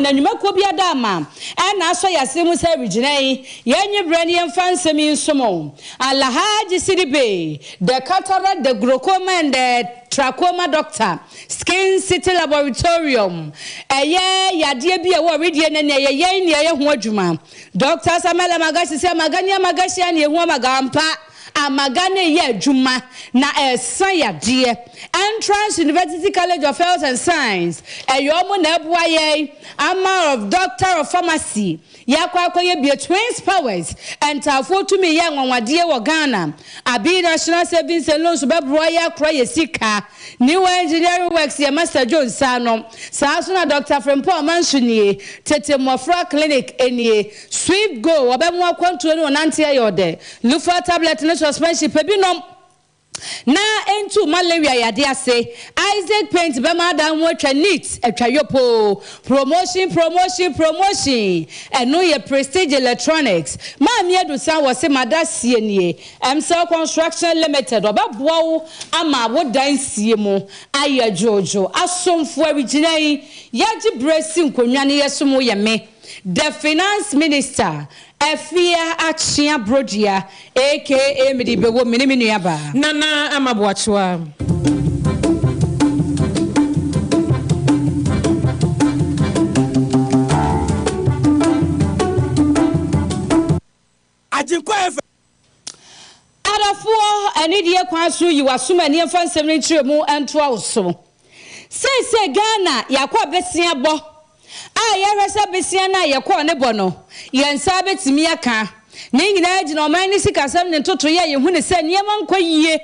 Na nnwumakuo bi ada ama ɛna asɔ yɛn asene mu sɛ regyina yi, yɛnnye berɛ ne yɛmfa nsɛm yi nsom wo. Alhaji Sidibe, the cataract, the glaucoma and the trachoma doctor, Skin City Laboratorium, ɛyɛ yadeɛ bi a ɛwɔ wedeɛ no ani a ɛyɛ yɛn na yɛyɛ ho adwuma. Doctor Samuel Amagashi sɛ Amaga ne Amagashi a na yɛhu Amaga ampa. Amaga no reyɛ adwuma na ɛresa yadeɛ. Entrance University College of Health and Science, ɛyɛ wɔn na ɛboa yɛn ama of Doctor of Pharmacy yɛakɔ akɔyɛ bie. Twins Powers, Ntaafoɔ tumi yɛ anwanwadeɛ wɔ Ghana. Abii National Savings and Loans bɛboa yɛn akora yɛn sika. New Engineering Works yɛ Master Joe nsa ano. Saa nso na Doctor Frimpong Amansu nie. Tete Mmɔfra Clinic nie. Swift Go, wɔbɛmo akwantuo ne ɔnante ayɛ ɔdɛ. Lufa tablet ne suspension pɛ bi nom na ɛntu malaria yadeɛ ase. Isaac Paint bɛma adan ho atwa neat, atwa yopoo. Promotion, promotion, promotion, ɛno yɛ Prestige Electronics. Maame Adusan wɔse m'adaseɛ nie. Mcell Construction Limited ɔbɛboa wo ama wo dan sie mu ayɛ dwoodwoo. Asomfo awigyina yi, yɛagye berɛ si nkonnwa no yɛsom wo yɛ me. The Finance Minister, Afia Akyea Brodua aka Mede Bɛwom, me ne me nua baa. Nana Ama Boakyewa. Agyenkwa FM. Adɔfoɔ, anidie kwan so yi w'asom ani mfa nsɛm no nkyerɛmu ntoa wo so. Seisei Ghana yɛakɔ besia bɔ a yɛhwɛ sɛ besia no a yɛkɔɔ ne bɔ no yɛn nsa bɛtumi aka. Ne nyinaa gyina ɔman no sikasɛm ne ntotoeɛ a yɛhu no sɛ nneɛma nkɔ yie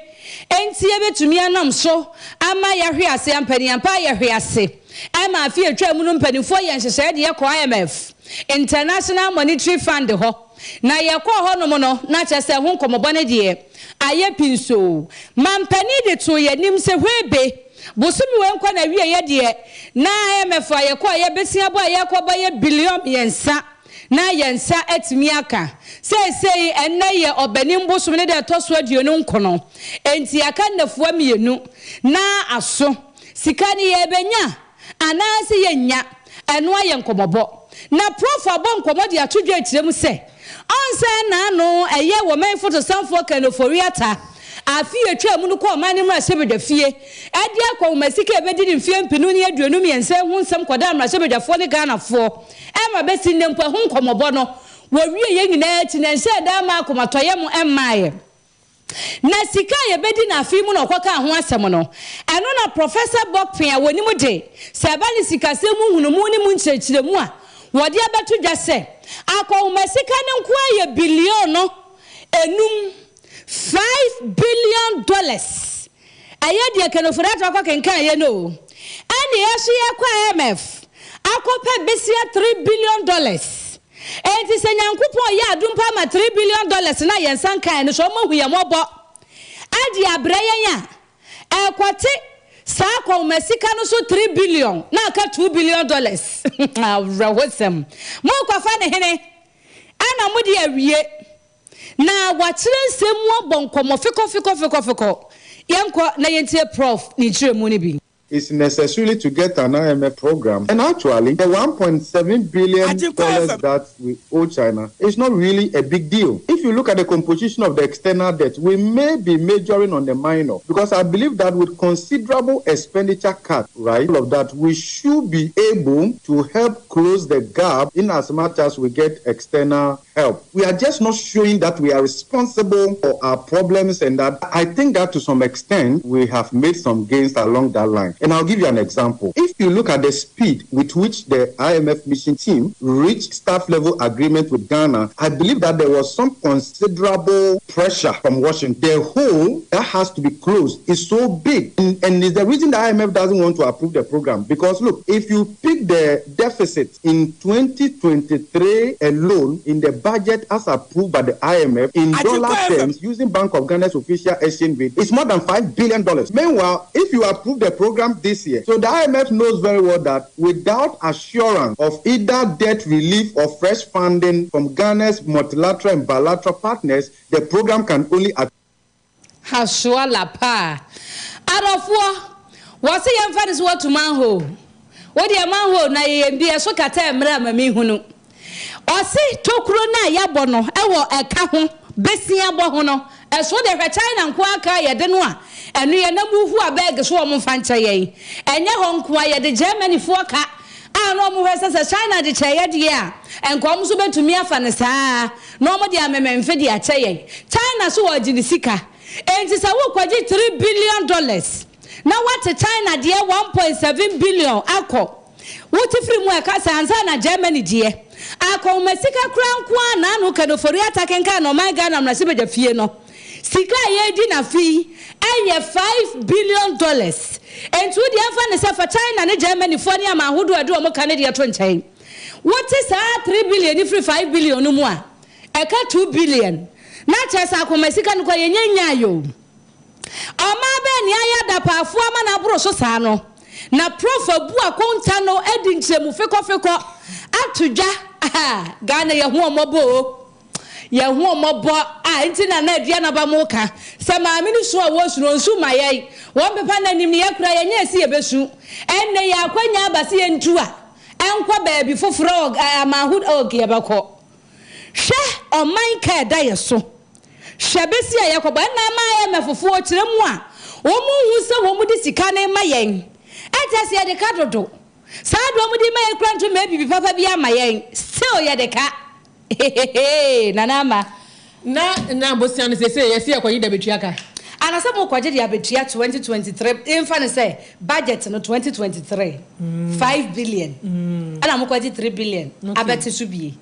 enti yɛbɛtumi anam so ama yɛahwe ase ampaniampa a yɛhwe ase ɛma afe a ɛtwaa mu no mpanimfoɔ yɛ nhyehyɛeɛ de yɛkɔ IMF, International Monetary Fund, hɔ. Na yɛkɔɔ hɔnom no, na kyerɛ sɛ ɛho nkɔmmɔbɔ no deɛ, ayɛ pinsoo. Mampanin de too yɛn anim sɛ, Hwebe, bosome wei nkɔ n'awieeɛ deɛ, na IMF a yɛkɔeɛ bɛsia bɔ a yɛrekɔbɔ yɛ billion mmiɛnsa na yɛn nsa atumi aka. Seesei ɛnnɛ yɛ Ɔbɛnem bosome no da a ɛtɔ so aduonu nkono, enti aka nnafua mmienu na aso. Sika no yɛrebɛnya anaasɛ yɛnnya, ɛno ayɛ nkɔmmɔbɔ. Na Prɔfo abɔ nkɔmmɔ de ato dwa akyerɛ mu sɛ, ɔnsɛ nnaano ɛyɛ wɔ man fotosanfoɔ Ken Ofori-Atta afe a ɛtwaa mu no kɔɔ ɔman no mmarahyɛbadwafie de akɔ nwomasika a ɛbɛdi ne mfeɛ mpenu ne 23 ho nsɛm kɔdaa mmarahyɛbadwafoɔ ne Ghanafoɔ ɛma bɛsi nnɛ mpo ɛho nkɔmmɔbɔ no wɔwieɛ nyinaa akyi na ɛnhyɛɛ da mmaa akomatɔyam mmaeɛ. Na sika a yɛbɛdi no afe yi mu na ɔkɔkaa ho asɛm no. Ɛno na Professor Bokpin a wɔnim de, sɛ ɛba ne sikasɛm mu nhunumu ne mu nkyerɛkyerɛmu a wɔde abɛto dwa sɛ, akɔnhoma sika no nko ara yɛ biliono enum, $5 billion. Ɛyɛ deɛ Ken Ofori-Atta kɔkenkaeɛ no o. Ɛne yɛn nso yɛrekɔ IMF akɔpɛ besia $3 billion. Enti sɛ Nyankopɔn yɛ adom pa ma $3 billion no a yɛn nsa nkaeɛ no so, ɔma hu yɛn mmɔbɔ de abrɛ yɛn a, ɛrekɔte saa akɔnhoma sika no so 3 billion na aka $2 billion. Awerɛhosɛm. Morekɔfa ne hene ɛna mode awie na wakyerɛ nsɛm mu abɔ nkɔmmɔ fikɔ fikɔ fikɔ fikɔ. Yɛnkɔ na yɛntie Prof ne nkyerɛmu no bi. Is necessarily to get an IMF program. And actually, the $1.7 billion that we owe China is not really a big deal. If you look at the composition of the external debt, we may be majoring on the minor, because I believe that with considerable expenditure cut, right, all of that, we should be able to help close the gap in as much as we get external help. We are just not showing that we are responsible for our problems, and that I think that to some extent we have made some gains along that line. And I'll give you an example. If you look at the speed with which the IMF mission team reached staff level agreement with Ghana, I believe that there was some considerable pressure from Washington. The hole that has to be closed is so big. And it's the reason the IMF doesn't want to approve the program. Because look, if you pick the deficit in 2023 alone in the budget as approved by the IMF in dollar terms using Bank of Ghana's official exchange rate, it's more than $5 billion. Meanwhile, if you approve the program this year, so the IMF knows very well that without assurance of either debt relief or fresh funding from Ghana's multilateral and bilateral partners, the program can only Hasoa la paa. Adɔfoɔ, wɔse yɛmfa ne so wɔto manhole. Wo deɛ manhole na yɛyɛ bi ɛso kata ɛmmerɛ a ma me hunu. Ɔse tokuro no a yɛabɔ no wɔ ɛka ho besia bɔ ho no ɛso deɛ hwɛ China nkoaa kaa yɛde no a ɛno yɛnam wuhu a bɛɛge so wɔn mfa nkyɛ yɛn ɛnyɛ hɔ nkoa yɛde Germany foɔ ka a na wɔn hwɛ sɛ sɛ China de kyɛ yɛ deɛ a nka wɔn nso bɛtumi afa no saa na wɔn de amememfe de akyɛ yɛn China so wɔgye ne sika enti sɛ wokɔgye $3 billion na woate China deɛ 1.7 billion akɔ wote firi mu a ɛka sɛ ansa na Germany deɛ akɔnma sika kora nko a naano Ken Ofori-Atta kenkan na ɔman Ghana mmarahyɛbadwa fie no sika a yɛredi n'afi ɛyɛ $5 billion. Nti wo deɛ mfa ne sɛ fa China ne Germany foɔ ne ama ahodoɔ a ɛde wɔn ka ne deɛ to nkyɛn, wote saa 3 billion ne firi 5 billion no mu a, ɛka 2 billion na kyerɛ sɛ akɔnma sika no kɔ yɛnyɛ nyaa yɛ o. Ɔmaa bɛɛ nea ayɛ adapaafoɔ ama no aboro so saa no na Prof abu akonta no adi nkyerɛmu fekɔfekɔ ato dwa. Ghana, yɛ ho ɔmmɔbɔ o, yɛ ho ɔmmɔbɔ a nti na na adua naba mo ka sɛ maame no su a wɔsu no nsu ma yɛn wɔn pepa n'anim no yɛkura yɛnyɛ esi yɛbɛsu. Ɛnna yɛ akwanya aba sɛ yɛntu a ɛnkɔ baabi foforɔ ama aho ɔɔke yɛbɛkɔ. Hwɛ ɔman ka ɛda yɛ so, hwɛ bɛsi a yɛkɔbɔ ɛnna ama IMF foɔ kyerɛ mu a wɔn hu sɛ wɔn de sika no ma yɛn ɛkyɛ sɛ yɛde ka dodo saa de wɔn de ma yɛn kura nto mɛ bibi papa bi ama yɛn, still yɛde ka hehehe. Nana Ama. Na bosia no sese yɛsi yɛkɔgye de abetua ka. Anasɛ mo kɔgye de abetua 2023, mfa ne sɛ budget no 2023 5 billion ɛna mo kɔgye 3 billion abɛte so bie.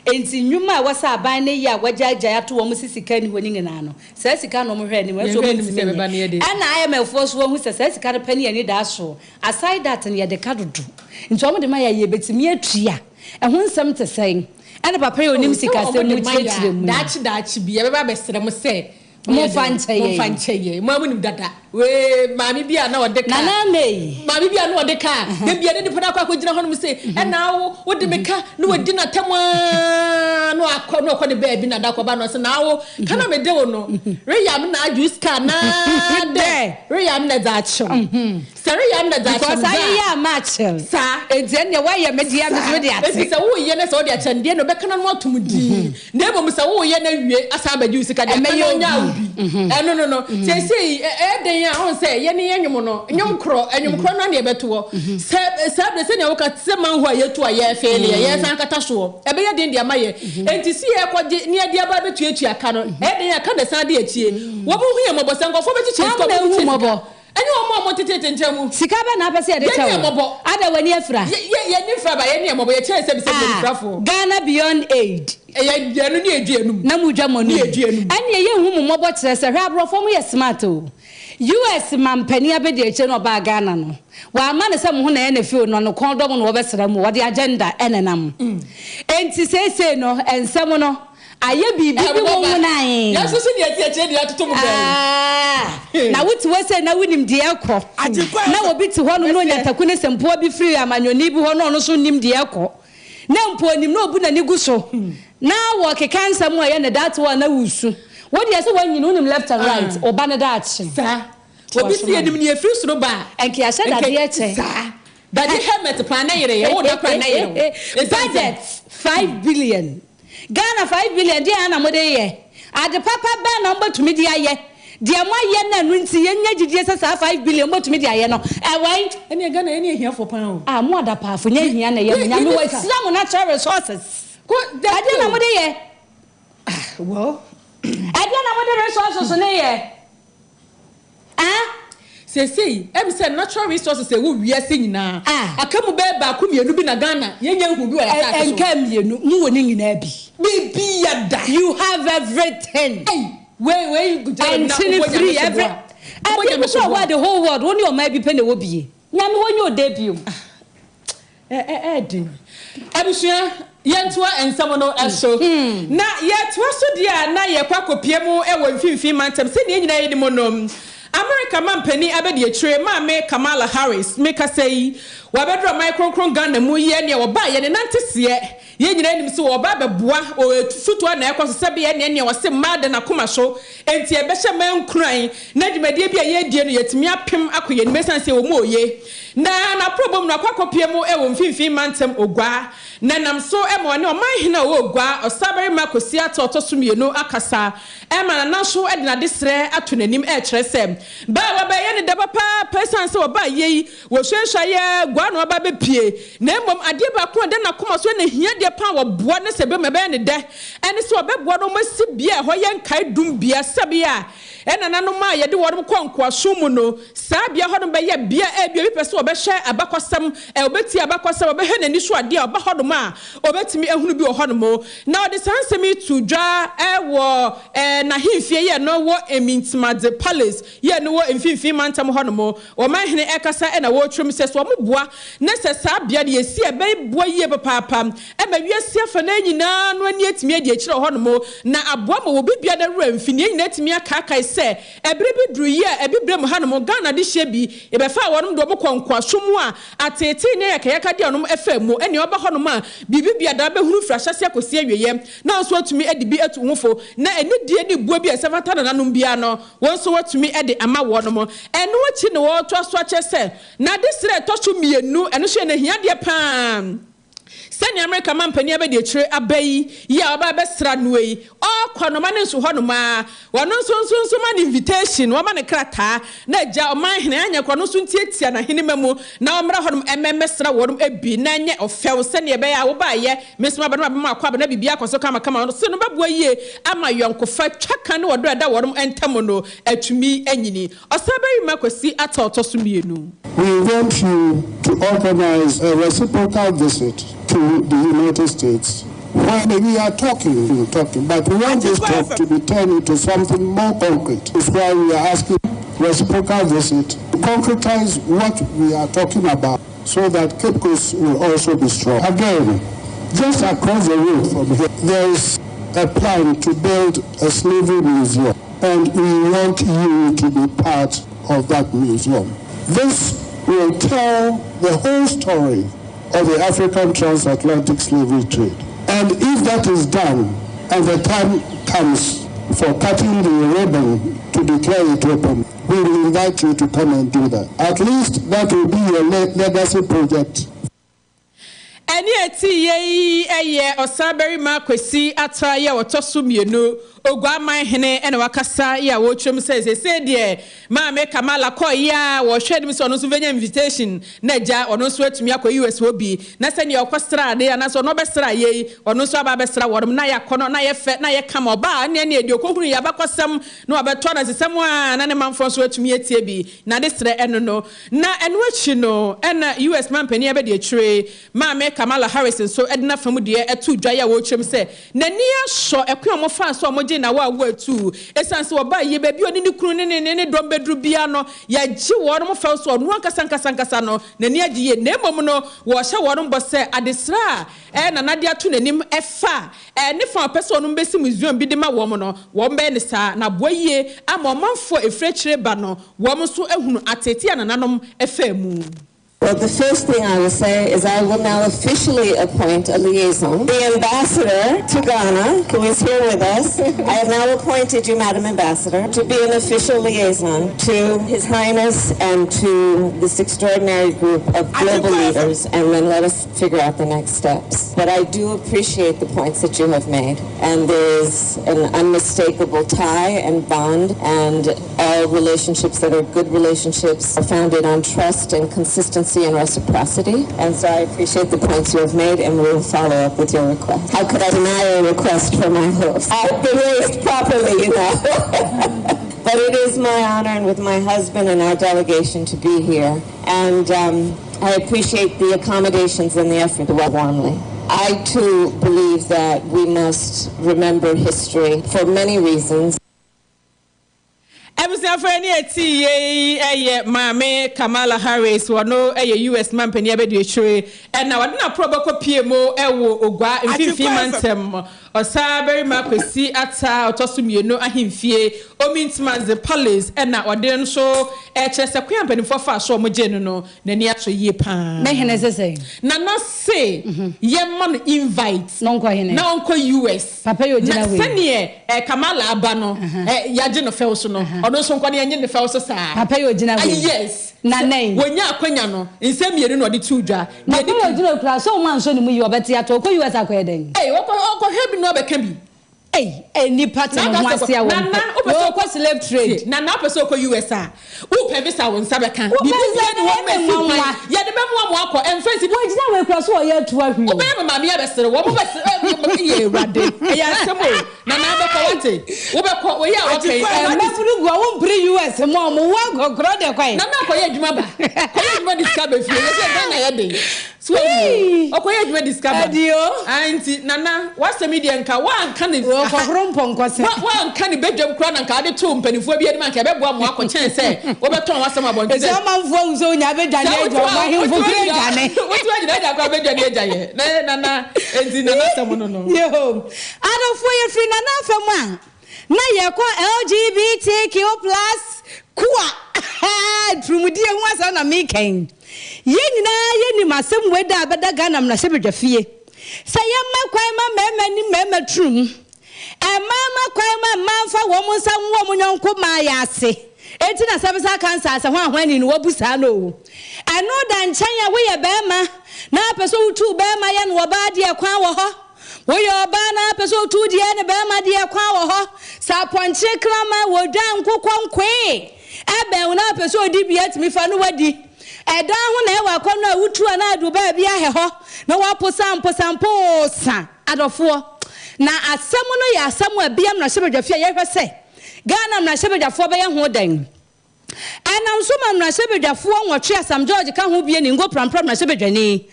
Nti nnwuma a ɛwɔ sɛ aban ne yɛ a wɔagyaagyae ato wɔn si sika ni hɔ ne nyinaa no, saa sika no wɔn hwɛ anim ɛnso Yɛhwɛ wɔn anim sɛ ntumi ɛbɛba no nyɛ. Yɛ de. Ɛna IMF foɔ so wɔn ho sɛ saa sika no pɛ ne yɛn ani da so. Aside that no, yɛde ka dodo nti wɔn de ma yɛ yɛbɛtumi atua ɛho nsɛm te sɛn ɛna papa yi onim sikasɛm mu kyerɛkyerɛ mu. Daakye daakye bi yɛbɛba abɛsrɛ mo sɛ Momfa nkyɛ yɛn. Momfa nkyɛ yɛn. Mo a monim dada wee maame bi a na ɔde kaa Nana Amei. Maame bi a na ɔde kaa da bia ne nipa no akɔ akɔgyina hɔnom sɛ ɛna awo wode me ka na wadi n'atɛm aa na wakɔ na ɔkɔ ne baabi na da kɔba no ɔsɛ na awo ka na mede wo no reyam na adwo sika na dɛ reyam na dza akyɛw sɛ reyam na dza akyɛw. Because ayɛ ama akyɛw. Saa. Enti ɛnneɛ woayɛ me deɛ me so de ate. Eti sɛ woyɛ no sɛ wode akyɛ no deɛ na ɔbɛka no atom din na mmom sɛ woyɛ no awie asan abɛgye wo sika deɛ Ɛmɛyɛ aka no ɔnya wo obi. bi ɛno no seesei ɛyɛ den a ɔn sɛ yɛne yɛ nwom no nwom korɔ ɛnwom korɔ no ne yɛbɛtoɔ sɛ saa berɛ sɛnea woka sɛ manho a yɛtu a yɛfeele yɛ yɛsan kata soɔ ɛbɛyɛ den de ama yɛ. Enti si yɛkɔgye ne yɛde aba bɛtuatua ka no, ɛyɛ den a ka na san de akyie wɔn ho yɛ mmɔbɔ sɛ nkɔfoɔ bɛkyekyɛ sika. Wɔn na ehu wɔn bɛkyekyɛ mmɔbɔ. Sika ɛnyɛ wɔn a wɔtetete nkyɛn mu. Sika bɛ na apɛ sɛ yɛde Yɛne kyɛ yɛ wo mmɔbɔ. ada w'ani afira. Yɛ yɛ fira ba yɛne yɛ mmɔbɔ yɛkyerɛ sɛ bisɛ Ah, yɛ Ghana Beyond Aid. Ɛyɛ yɛno ne yɛdua enum. Na mu dwa mo Ne no yɛdua enum. ɛne ɛyɛ hu mo mmɔbɔ kyerɛ sɛ hwɛ aborɔfoɔ mo yɛ smart o. US mampanin abɛdi akyire na ɔbaa Ghana no, wama ne sɛ mo ho na ɛyɛ ne fi o no kɔn dɔm na wɔbɛsrɛ mo wɔde agenda ɛnenam. Enti seesei no nsɛm no ayɛ biribi bi wɔ wo nan. Yɛn nso so deɛ ɛti akyire deɛ atoto mu bɛn. Ah, na wote hɔ sɛ na wonim deɛ ɛkɔ na obi te hɔ nom na onya taku ne sɛmpoa bi firi amanyɔni bi hɔ na ɔno nso nim deɛ ɛkɔ na mpo onim na obu n'ani gu so na wɔkeka nsɛm a ɛyɛ ne daate hɔ a na wusu wo deɛ sɛ woanyini wonim left and right ɔba ne daakye. Saa obi si yɛnim ne yɛfiri soro ba a ɛnke ahyɛ dadeɛ kyɛ. Saa dade helmet paa na yere yɛ wo da kora na yere wo. Budget 5 billion, Ghana 5 billion deɛ ana mode yɛ ade papa bɛn na mobɛtumi de ayɛ deɛ moayɛ no? Ɛno nti yɛnya gyidie sɛ saa 5 billion mobɛtumi de ayɛ no ɛwɛn. Ɛne Ghana yɛne ahiafoɔ paa o. A mo adapaafo nyɛ hia na ɛyɛ mo. Nyame wahyira mo natural resources. Ko ɛdeɛ na mode yɛ? Well. Ɛdeɛ na mode resources ne yɛ, ah? Seesei ɛmi sɛ natural resources ɛwɔ wiase nyinaa Ah. aka mu bɛyɛ baako mmienu bi na Ghana yɛnyɛ nhu bi wɔ yɛ asase so. Ɛnka mmienu mu wɔ ne nyinaa bi. Biribi yɛ da. You have everything. Ɛy, wei wei ɛnkyene free every adeɛ bi kora wɔ the whole world wo ne ɔman bi pɛ na ɛwɔ bie. Nyame wɔnyɛ ɔda bio. Ɛɛden abusua, yɛntoa nsɛm no ɛso na yɛtoa so deɛ a na yɛkɔ akɔpie mu ɛwɔ mfimfini mantam. Sɛdeɛ nyinaa yɛ mu no, America mampanin abɛdi akyire Maame Kamala Harris mekasa yi wabɛduru ɔman kronkron Ghana mu. Yɛ nea wɔbaa yɛ ne nante seɛ yɛn nyinaa nim sɛ wɔba abɛboa fotoa na ɛkɔ so sɛ bɛyɛ nea wɔse mmaa da n'akoma so nti ɛbɛhyɛ mmaa nkuran na dwumadie bi a yɛredie no yɛtumi apem akɔ yɛn anim ɛsiane sɛ wɔn mu oye. Na n'aprɔbɔ mu no, akɔ akɔpue mu wɔ Mfimfini Mantam Oguaa, na ɛnam so ma ɔne Ɔmanhene a ɔwɔ Oguaa, Ɔsabarima Kwesi Atta a ɔtɔ so mmienu akasa ma Nana nso de n'adesrɛ ato n'anim rekyerɛ sɛ ba a waba yi yɛ ne dɛ papaapa esiane sɛ ɔbaa yei wɔ suasua yɛ Guaa na waba abɛpue na mmom adeɛ baako a ɛda n'akoma so na ɛhia deɛ paa wɔboa ne sɛ bɛmu ɛbɛyɛ ne dɛ ɛne sɛ ɔbɛboa no wɔasi bea a ɛhɔ yɛ nkae dum bea sɛbea a Ɛnananom a yɛde wɔn kɔ nkoasom mu no, saa bea hɔnom bɛyɛ bea a ebia obi pɛ sɛ ɔbɛhwɛ abakɔsɛm, obetie abakɔsɛm, ɔbɛhwɛ n'ani so ade a, ɔba hɔnom a, obetumi ahunu bi wɔ hɔnom. Na ɔde saa nsɛm yi too dwa wɔ n'ahemfie yi a ɛno wɔ Emintimadze Palace yi a ɛno wɔ Mfinimfini Mantam hɔnom. Ɔmanhene rekasa na wɔretwerɛ mu sɛ, sɛ wɔboa na sɛ saa bea no yɛsi a, ɛbɛboa yie papaapa ma wiase afanaa nyinaa no ani atumi adi akyire wɔ hɔnom, na aboa ma obi biara werɛ amfi, na yɛn nyinaa atumi akaakae sɛ ɛberɛ bi duru yi a Abibirem hanom, Ghana adehyeɛ bi, yɛbɛfaa wɔnom de wɔn kɔɔ nkoasom mu a ateetee ne ayakayakadeɛ a wɔnom faa mu, ɛnneɛ wɔba hɔnom a biribi biara bɛhunu firi ahyɛaseɛ kɔsi awieɛ, na wɔn nso wɔatumi de bi atu ho fo, na anidie ne buo bi a ɛsɛ fata nananom biara no, wɔn nso wɔatumi de ama wɔnom. Ɛno akyi na wɔretoa so akyerɛ sɛ n'adesrɛ a ɛtɔ so mmienu, ɛno nso yɛ n'ahiadeɛ pa ara. Sɛnea Amerika manpanin abadiakyire aba yi yi a ɔba abɛsra noa yi, ɔɔkɔ no, ɔma no nso hɔnom ara, ɔno nso nso nso ma no invitation, wɔma no krataa, na agya ɔman hene anyɛ koraa ɔno nso ntiatia n'ahenema mu na ɔmmra hɔnom mmɛsra wɔnom bi na ɛnyɛ ɔfɛw sɛnea ɛbɛyɛ a wobaayɛ, me nso maba na mabɛma akwaaba na biribiara akɔ so kamakama. Ɔno se no bɛboa yie ama ayɔnkofa twaka ne ɔdɔ a ɛda wɔnom ntam no atumi anyini. Ɔsabarima Kwasi Atta ɔtɔ so mmienu. We want you to organize a reciprocal visit to the United States when we are talking, talking, but we want this talk to be turned into something more concrete. It's why we are asking reciprocal visit to concretize what we are talking about so that Cape Coast will also be strong. Again, just across the road from here, there is a plan to build a slavery museum, and we want you to be part of that museum. This will tell the whole story of the African transatlantic slavery trade. And if that is done, and the time comes for cutting the ribbon to declare it open, we will invite you to come and do that. At least that will be your legacy project. Ɛnne a ɛte yie yi yɛ Ɔsabarima Kwesi Atta yi a ɔtɔ so mmienu, Oguaman hene na wakasa yi a ɔrekyerɛ mu sɛ seesei deɛ Maame Kamala kɔɔ yi a wɔhwɛ anim sɛ ɔno nso bɛnya invitation na agya ɔno nso atumi akɔ US hɔ bi na sɛdeɛ ɔkɔsraa ade anaasɛ ɔno ɔbɛsraa yei ɔno nso aba abɛsra wɔnom na ayɛ akɔnɔ na ayɛ fɛ na ayɛ kama ɔbaa ɛnneɛ neɛ deɛ ɔkɔhunu yɛ abakɔsɛm na wabɛtɔ anansesɛm a na ne manfoɔ nso atumi atie bi n'adesrɛ ɛno no Na ɛno akyi no na US manpanin abadiakyire Maame Kamala Harris nso de n'afa mu deɛ too dwa yi a ɔrekyerɛ mu sɛ n'ani asɔ ɛkwan a wɔfaa so a wɔgyee n'awaawa atuu ɛsiane sɛ ɔbaa yie baabi a ɔne ne kunu ne ne ne ne dɔm bɛduru biara no yɛagye wɔn fɛw so ɔno ankasa ankasa ankasa no n'ani agye yie na mmom no wɔrehyɛ wɔn bɔ sɛ adesrɛ a Nana de ato n'anim ɛfa a ne fa a ɔpɛ sɛ ɔnom bɛsi museum bi de ma wɔn no wɔn bɛyɛ no saa na aboa yie ama ɔmanfoɔ a ɛfiri akyire ba no wɔn nso ahunu ateetee a nananom faa mu. Well, the first thing I will say is I will now officially appoint a liaison. The ambassador to Ghana, who is here with us, I have now appointed you, Madam Ambassador, to be an official liaison to His Highness and to this extraordinary group of global leaders, and then let us figure out the next steps. But I do appreciate the points that you have made, and there is an unmistakable tie and bond, and all relationships that are good relationships are founded on trust and consistency and reciprocity. And so I appreciate the points you have made, and we will follow up with your request. How could I deny a request for my host? I've been raised properly, you know. but it is my honor, and with my husband and our delegation, to be here. And um, I appreciate the accommodations and the effort warmly. I too believe that we must remember history for many reasons. Abusuafo ɛne ɛti yie yi yɛ Maame Kamala Harris, ɔno yɛ US mampanin abadiakyire ɛna ɔde n'aporɔ bɛkɔ pie mu wɔ Ogua mfimfini mantam Ɔsabarima Kwesi Atta a ɔtɔ so mmienu ahemfie, Omintimadze Palace ɛna ɔde nso ɛkyerɛ sɛ kwan a mpanimfoɔ faa so a wɔgyee no no n'ani asɔ yie paa. Me hene se sɛn? Nana se yɛmma no invite Na ɔnkɔ hene? na ɔnkɔ US. Papa yi ogyina Na hɔ yi. sɛdeɛ eh, Kamala aba no, eh, yɛagye no fɛw so no, ɔno nso nkɔ na yɛnye no fɛw so saa. Papa yi ogyina hɔ yi. Yes. Nana yi. Wɔnya akwanya no, nsɛm mmienu na ɔde too dwa. Na Deɛ ɛdi kwan a kan. ogyina okura sɛ ɔmo ansɔ ne mu yie ɔbɛte atɔ ɔkɔ US akɔyɛ dɛn? Ei, ɔkɔ ɔkɔhwɛ bi na ɔbɛka bi. Ei, nnipa te Na ne ho aka sɛ ase a kɔ wɔmpɛ. Nana, wopɛ Wei sɛ ɔkɔ slave tie, trade. Nana wopɛ sɛ wokɔ US a, wopɛ visa a wo nsa bɛka. Wopɛ Biribi visa biara no ni hɔ ma ɛyɛ me ɛsi kwan. nwanwa. Yɛde bɛmoa mo akɔ, ɛmfa nsi. Wagyina wei kura so ɔyɛ atu ahwi o. Wobɛyɛ me maame abɛsere wo, wɔn bɛsere ɛ yɛ Awurade. Ɛyɛ asɛm o. Nana wobɛkɔ wate. Wobɛkɔ, wei a waka yi. Mmabunu gu a wompere US mma ɔmo, wo akɔkorɔ de kwan. Nana kɔyɛ adwuma ba. Kɔyɛ adwuma de sika ba fie. Yɛsɛ Ghana yɛ den. So wahu o. Ɔkɔyɛ adwuma de sika ba. Ɛdi o. Ah nti Nana w'asɛm yi deɛ nka woanka ne Wɔkɔhoro mpɔnkɔ se. Woanka ne badwam koraa na nka wode too mpanimfoɔ bi anim a nka ɛbɛboa mo akɔ kyɛn sɛ wobɛtɔn w'asɛm abɔnten sɛ. Ɛsɛ ɔmanfoɔ ahu sɛ wonya bɛdwane agya ɔmo ahemfo kura adwane. Wotu agyina agya koraa bɛdwane agya yɛ. Na Nana nti Nana asɛm no no. Yoo. Adɔfoɔ yɛfiri Nana afa mu a na yɛkɔ LGBTQ plus kua turumudie ho asɛm na meka yi. Yɛn nyinaa yɛnim asɛm wei da a bɛda Ghana mmarahyɛbadwafie sɛ yɛmma kwan ma mmarima ne mmarima turum, mmaa mma kwan ma mmaa mfa wɔn nsa nwo wɔn yɔnko mmaa yɛ ase. Enti na cervical cancer asɛ hwan hwan ni no wɔbu saa no o. Ɛno da nkyɛn a woyɛ barima na apɛ sɛ wotu barima yɛ no ɔbaa deɛ kwan wɔ hɔ. Woyɛ ɔbaa na apɛ sɛ otu deɛ ne bɛrima deɛ kwan wɔ hɔ. Sɛ apɔnkye kraman wɔ dwa nkokɔ nkoe ɛbɛn wo na apɛ sɛ odi bi atumi fa no wadi. Ɛdan ho na ɛwɔ akɔnnɔ a wotu a na adu baabi ahɛ hɔ na woaposa mposa mpoosa. Adɔfoɔ, na asɛm no yɛ asɛm a bia mmarahyɛbadwafie a yɛhwɛ sɛ Ghana mmarahyɛbadwafoɔ bɛyɛ ho dɛn. Ɛnam so ma mmarahyɛbadwafoɔ nwɔtwe a Sam George ka ho bie ne Ngo Prampram mmarahyɛbadwani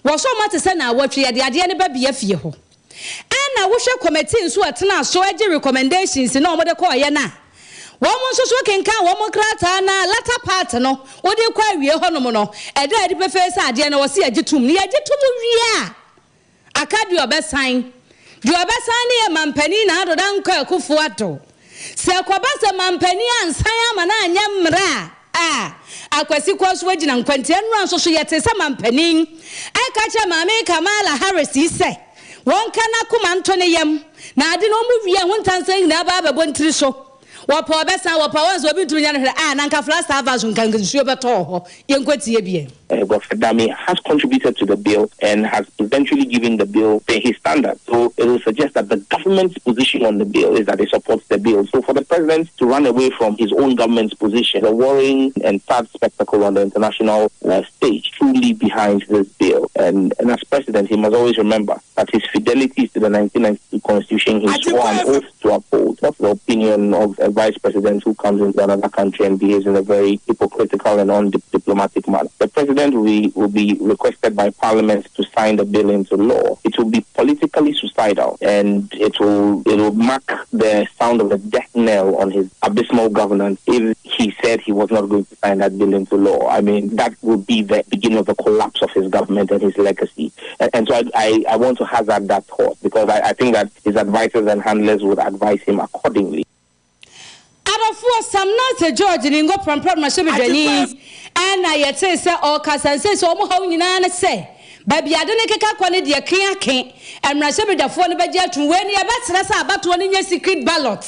wɔ so ma te sɛ naawɔtwe yɛde adeɛ no ba bia fie hɔ. Ɛna wohwɛ committee nso a ɛtenaa so gye recommendations na wɔde kɔeɛ no a, wɔn nso so kenkan wɔn nkrataa no a latter part no wode kɔ awie hɔnom no, ɛda adi pefee sɛ adeɛ no wɔse yɛgye tom. Na yɛgye tom wie a, Aka deɛ ɔbɛsan. Deɛ ɔbɛsan no yɛ Mampanin Nana Addo Dankwa Akufo Addo. Sɛ ɛkɔba sɛ Mampanin ansan ama no anyɛ mmara a, a Akwasi kɔ so agyina nkwantia nnura nso so yɛtee sɛ Mampanin ɛka kyerɛ Maame Kamala Harris yi sɛ wɔnka n'akoma nto ne yam na ade no wɔn wie a ho ntansa nyinaa bɛba abɛbɔ ntiri so. Wɔpɛ ɔbɛsan, wɔpɛ a wɔnsan, obi ntumi nyɛ no hwee a na nka Flagstaff House nka nsuo bɛtɔ wɔ hɔ. Yɛnkɔtie bi ɛ. Godfred Dame has contributed to the bill and has eventually given the bill his standard. So it will suggest that the government's position on the bill is that it supports the bill. So for the president to run away from his own government's position, a worrying and sad spectacle on the international uh, stage, truly behind this bill. And, and as president, he must always remember that his fidelity to the 1992 constitution, he swore an oath to uphold, not the opinion of a vice president who comes into another country and behaves in a very hypocritical and undiplomatic manner. The president will be, will be requested by parliament to sign the bill into law. It will be politically suicidal and it will, it will mark the sound of the death knell on his abysmal governance if he said he was not going to sign that bill into law. I mean, that would be the beginning of the collapse of his government and his legacy. And, and so I, I, I want to hazard that thought because I, I think that his advisors and handlers would advise him accordingly. Adɔfoɔ, Sam Nartey George ne Ngo Prampram mmarahyɛbadwani ɛna yɛtee sɛ ɔrekasa nsei sɛ wɔn haw nyinaa ne sɛ baabi ade no keka kɔ no deɛ keake mmarahyɛbadwafoɔ no bɛgye atum wei no yɛbɛsrɛ sɛ abatoɔ no nyɛ secret ballot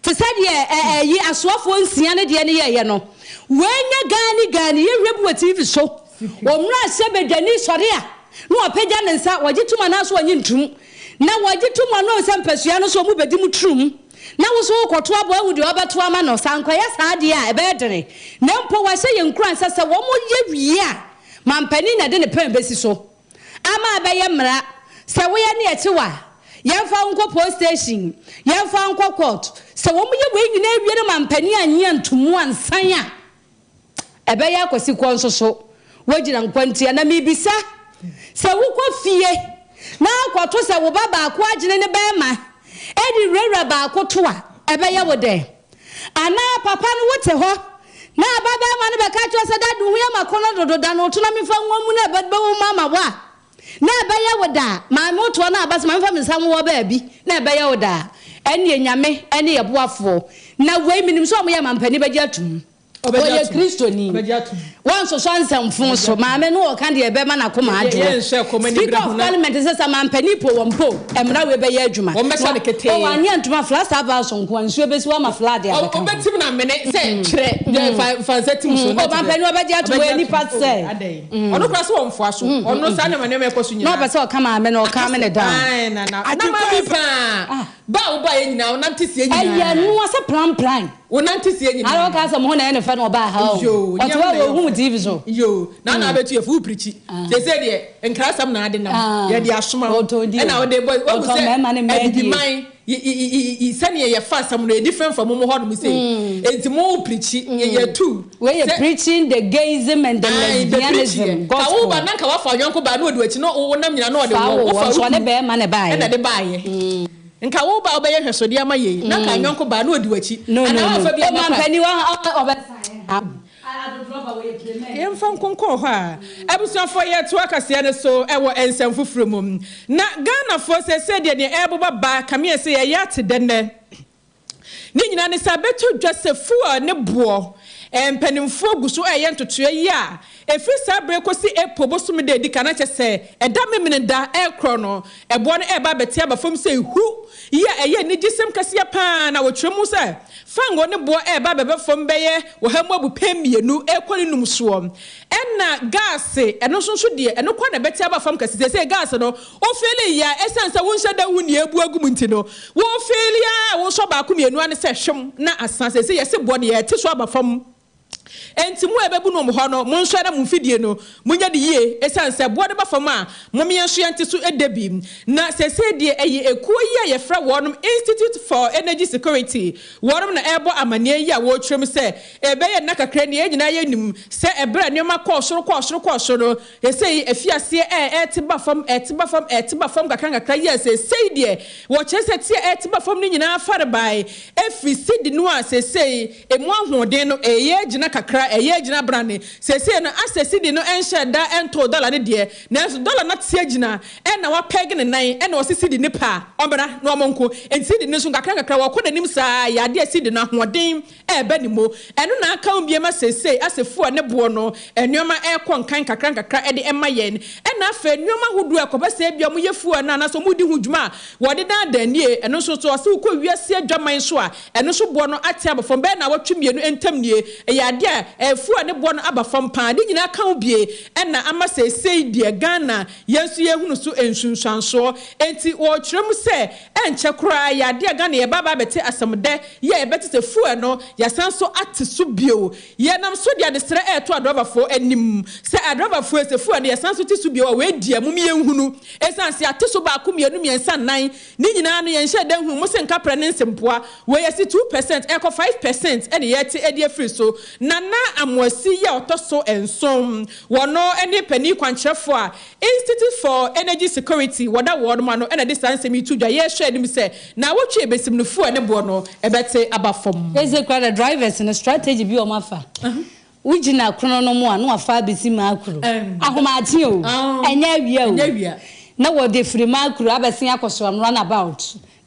te sɛ deɛ ɛyi asoafoɔ nsia no deɛ no yɛɛyɛ no wei nyɛ gaani gaani yɛhwɛ bi wɔ TV so Wɔ mmarahyɛbadwani sɔre a, na wapagya ne nsa, wɔgye tom anaasɛ wɔnnye ntom. Na wɔgye tom a, na wɔhu sɛ mpasua no so wɔbɛdi mu turum. Na wo nso wokɔto aboa ahu deɛ wɔbɛto ama no. Sɛ ankɔyɛ saa deɛ a, ɛbɛyɛ dene. Na mpo wɔahyɛ yɛn nkuran sɛ, sɛ wɔyɛ wie a, mampanin na ɛde ne pɛn bɛsi so ama abɛyɛ mmara. Sɛ woyɛ ne ɛkye wo a, yɛmfa wo nkɔ post station, yɛmfa wo nkɔ court. Sɛ wɔyɛ wei nyinaa wie na mampanin annye antomu ansan a, Ɛbɛyɛ akwasi kɔ nso so woagyina nkwa ntia. Na mebisa, sɛ wokɔ fie na akɔto sɛ wo ba baako agyene ne bɛrima de wurawura baako to a, ɛbɛyɛ wo dɛn? Anaa papa no wote hɔ na ababarima no bɛka kyerɛ wo sɛ, Dad, wo ho yɛ m'akɔnnɔ dodo, da no to na memfa nwo mu na ɛbɛwo mu ama wo a, na ɛbɛyɛ wo da a? Maame wotoɔ no aba sɛ ma memfa me nsa nwowɔ baabi na ɛbɛyɛ wo da a? Ɛnneɛ Nyame ne yɛ boafoɔ. Na wei menim sɛ wɔyɛ mampanin bɛgye atom. Ɔyɛ Kristoni. Wɔnsosɔ nsɛmfo so. Maame no ɔka deɛ ɛbɛma n'akoma adwoɔ. Speaker of Parliament sɛ sɛ mampanin po wɔn po, mmara wei bɛyɛ adwuma. O wanyɛ antoma Flagstaff House nko a, nsuo bɛsi hɔ ama flood abɛka ho. O mampanin ɔbɛgye atom, ɔyɛ nipa sɛ. Na ɔpɛ sɛ ɔka maame no, ɔka me ne down. Ɛyɛ noa sɛ pranpran. Wo nante sie nyinaa. Ara ɔka sɛ mo ho na ɛyɛ ne fɛ na ɔbaa ha o. Yoo, Ɔte hɔ a wɔhu mo TV so. Yoo, na na abɛtu yɛ fo wo pirikyi. Seesei deɛ nkrasɛm na ade nam. Yɛde asoma wo. Ɛna wode bɔ wahu Ɔtɔn sɛ mmarima ne mmaa die. abibiman sɛdeɛ yɛfa asɛm no yɛ different from mo hɔ nom sei. Enti mo pirikyi yɛtu. Wei yɛ preaching the gayism and the Ae, bɛ lesbianism preachiɛ. Ka wo gospel. ba na nka wafa ɔyɔnko baa na ɔdi w'akyi na wo nam nyinaa na ɔde Fa wɔ wo wofa wɔ wo nso ɔne kunu bɛɛma na ɛbaeɛ. ɛna ɛde baeɛ. Nka wo ba a wobɛyɛ nhwɛsodeɛ ama yei, na nka yɔnko baa na ɔdi w'akyi, No, no, anaa no. woamfa bi amma kwan. Ɔmampanin wa ɔbɛsan ha. Yɛmfa nkonkɔn hɔ a, abusuafoɔ yɛtoa kaseɛ no so wɔ nsɛm foforɔ mu. Na Ghanafoɔ seesei deɛ deɛ ɛreboba ba kameɛ sɛ yɛyɛ ate dɛ nnɛ. Ne nyinaa ne sɛ abɛtɔ dwa sɛ fuel ne boɔ mpanimfoɔ gu so reyɛ ntotoeɛ yi a ɛfiri saa berɛ kɔsi April bosome da a ɛdi kan na kyerɛ sɛ ɛda Memeneda rekorɔ no ɛboɔ no reba abɛte aba fam sɛ hu yi a ɛyɛ anigyesɛm kɛseɛ pa ara na wɔkyerɛ mu sɛ fango ne boɔ reba abɛba fam bɛyɛ ɔha mu abupɛn mmienu rekɔ ne num soɔ ɛna gaase ɛno nso nso deɛ ɛno koraa na ɛbɛte aba fam kɛse seesei gaase no Wo feeli yɛ a ɛsiane sɛ wonhyɛ da nhu nea abu agu mu nti no, wo feeli ara a wosɔ baako mmienu ara ne sɛ hwem na asa. Seesei yɛse boɔ no yɛte so aba fam. Enti mo a ɛbɛbu nom hɔ no, monsɔre na mo mfidie no, monyɛ no yie. Ɛsiane sɛ boɔ no ba fam a, mom yɛn nso yɛnte so da bi. Na seesei deɛ ɛyɛ ekuo yi a yɛfrɛ wɔnom Institute for Energy Security, wɔnom na ɛrebɔ amaneɛ yi a wɔrekyerɛ mu sɛ ɛbɛyɛ nna kakra nie, yɛn nyinaa yɛnim sɛ ɛberɛ a nneɛma kɔɔ soro kɔɔ soro kɔɔ soro no, Seesei afi aseɛ ɛrete ba fam, ɛrete ba fam, ɛrete ba fam nkakrankakra yi a seesei deɛ wɔkyerɛ sɛ te a ɛrete ba fam no nyinaa farebae firi sidi no a seesei emu ahoɔden no reyɛ agyina kakra, ɛreyɛ agyina brane. Seesei no asɛ sidi no nhyɛɛ da ntoo dɔla no deɛ, nanso dɔla no ate agyina na wapɛge ne nan na ɔse sidi no pɛ a ɔmmra na wɔnko. Enti sidi no nso nkakrankakra wɔkɔ n'anim saa ara, ɛyɛ adeɛ a sidi no ahoɔden reba ne mu. Ɛno na aka ho bio ma seesei asefua ne boɔ no, nneɛma rekɔ nkan nkakrankakra de ma yɛn. Ɛna afei nneɛma ahodoɔ a ɛkɔba sɛ ebia wɔyɛ fuel no anaasɛ wɔredi ho dwuma a wɔde daadaa nie, ɛno nso so ɔse wokɔ wiase adwaman so a, ɛno nso boɔ no ate aba fam bɛyɛ nnawɔtwe mmienu ntam nie. Ɛyɛ adeɛ a fuel ne boɔ no aba fam pa ara. Ne nyinaa ka ho bie na ama seesei deɛ Ghana yɛn nso yɛrehunu so nsunsuansoɔ. Enti wɔrekyerɛ mu sɛ ɛnkyɛ koraa ɛyɛ adeɛ a Ghana yɛba aba abɛte asɛm dɛ yi a yɛbɛte sɛ fuel no, yɛasan nso ate so bio. Yɛnam so de adesrɛ reto adrɔbafoɔ anim sɛ adrɔbafoɔ yi, sɛ fuel no yɛsan nso te so bio a, wei deɛ mom yɛnhunu. Ɛsiane sɛ yɛate so baako, mmienu, mmiɛnsa, nnan, ne nyinaa no yɛnhyɛɛ da nhuu mo se nkaprɛ ne nsempoa. Wei yɛse 2% ɛrekɔ 5% na yɛrete de afiri so. Nana Amoasi yi a ɔtɔ so nson, wɔno ne panin kwankyerɛfoɔ a Institute for Energy Security, wɔda wɔnom ano na ɛde saa nsɛm yi to dwa. Yɛrehwɛ anim sɛ naawɔtwe a ɛbɛsim no fuel ne boɔ no ɛbɛte aba fam. Seesei koraa deɛ drivers no strategy bi a wɔn afa, wo gyina krono no mu a na wafa abɛsi Maakuro, ahomakye o, ɛnyɛ awia o, na wɔde firi Maakuro abɛsen akɔ Soam run about,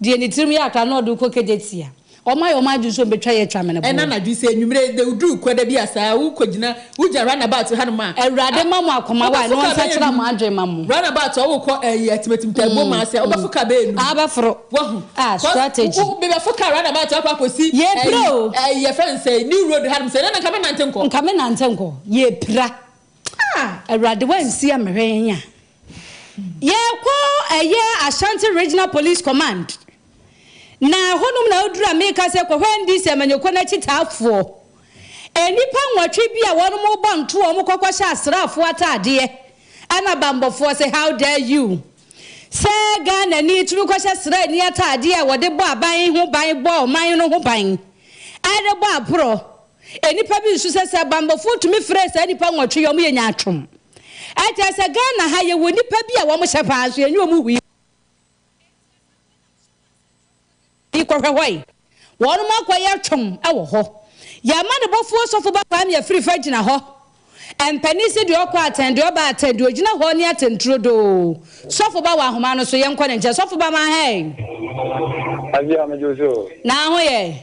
Deɛ ne tirim yɛ akra na ɔde wo kɔ Kejetia. Wɔn ayɛ wɔn adwene sɛ wɔbɛtwa yɛ atwa mene boɔ. Ɛna anadwo sɛ anwumerɛ de woduru kwada bi a saa wokɔ gyina wogyina run about hanom a. Awurade ma mo akoma wae na ɔnsakyera mo adwene ma mo. Run about a wokɔ ɛyi atimatim taabuo maa sɛ wobɛfo car bɛyɛ num. Ah bɛforo. Wahu. Ah strategy. Wo bɛfo car run about akɔ akɔsi. Yɛpira o. Ɛyi yɛfrɛ no sɛ new road hanom sɛ ɛnɛ nka me nante nkɔ. Nka me nante nkɔ. Yɛpira. Ah. Awurade wansi amehwɛ yɛn a. Yɛkɔ ɛyɛ Ashanti Regional Police Command na ɛhɔnom na woduru a meka sɛ kɔhwɛ NDC amanyɔkuo no akyitaafoɔ. Nnipa nwɔtwe bi a wɔnom bɔ nto wɔn kɔkɔ hyɛ asraafoɔ ataadeɛ ɛna banbɔfoɔ sɛ how dare you sɛ Ghanani tumi kɔhyɛ sraani ataadeɛ a wɔde bɔ aban ho ban bɔ ɔman no ho ban ɛrebɔ aporɔ. Nnipa bi nso sɛ sɛ banbɔfoɔ tumi frɛ saa nnipa nwɔtwe yi wɔn yɛ nyaatwom. Ɛkyerɛ sɛ Ghana ha yɛwɔ nnipa bi a wɔn hyɛ paa nso yɛnyɛ wɔn hwee. Kɔhwɛ hɔ yi, wɔn akɔyɛ twom wɔ hɔ. Yɛn amanebɔfoɔ Sɔfo Ba Kwame Afrifa gyina hɔ. Mpanin se deɛ ɔkɔ atɛn, deɛ ɔba atɛn, deɛ ɔgyina hɔ ne atɛnturodoo. Sɔfo Ba wɔ ahoma no so, yɛnkɔ ne nkyɛn. Sɔfo Ba ma hɛn. Agye a megye wo so. Na ho yɛ.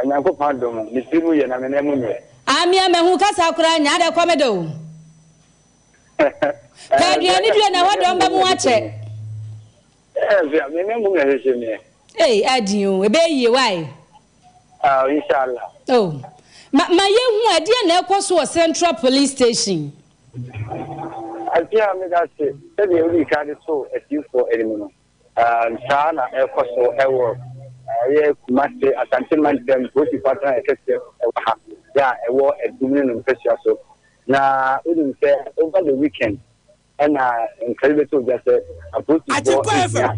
Nyankopɔn adom, me tiri mu yɛ na me nan mu nyɛ. Ah me a mahu kasa koraa nya adɛ kɔ me de o. Pɛ aduane due na ɛhɔ dɔm bɛmo akyɛ. Ɛɛ me nan mu na ɛhyehyɛ meɛ. Ei ɛden o, ɛbɛyɛ yie wai. Ah inshallah. Oh ma ma yɛhu ɛdeɛn na ɛkɔ so wɔ Central Police Station. Afia meda ase sɛdeɛ wodii kan de too atiefoɔ anim no. Saa na ɛrekɔ so wɔ ɛyɛ Kumasi, Asante Mantam Polisifo Atenaeɛ kɛseɛ wɔ ha yɛ a ɛwɔ Adum ne no mpasua so. Na wonim sɛ over the weekend ɛna nkra bi bɛtɔ dwa sɛ apolisifoɔ hia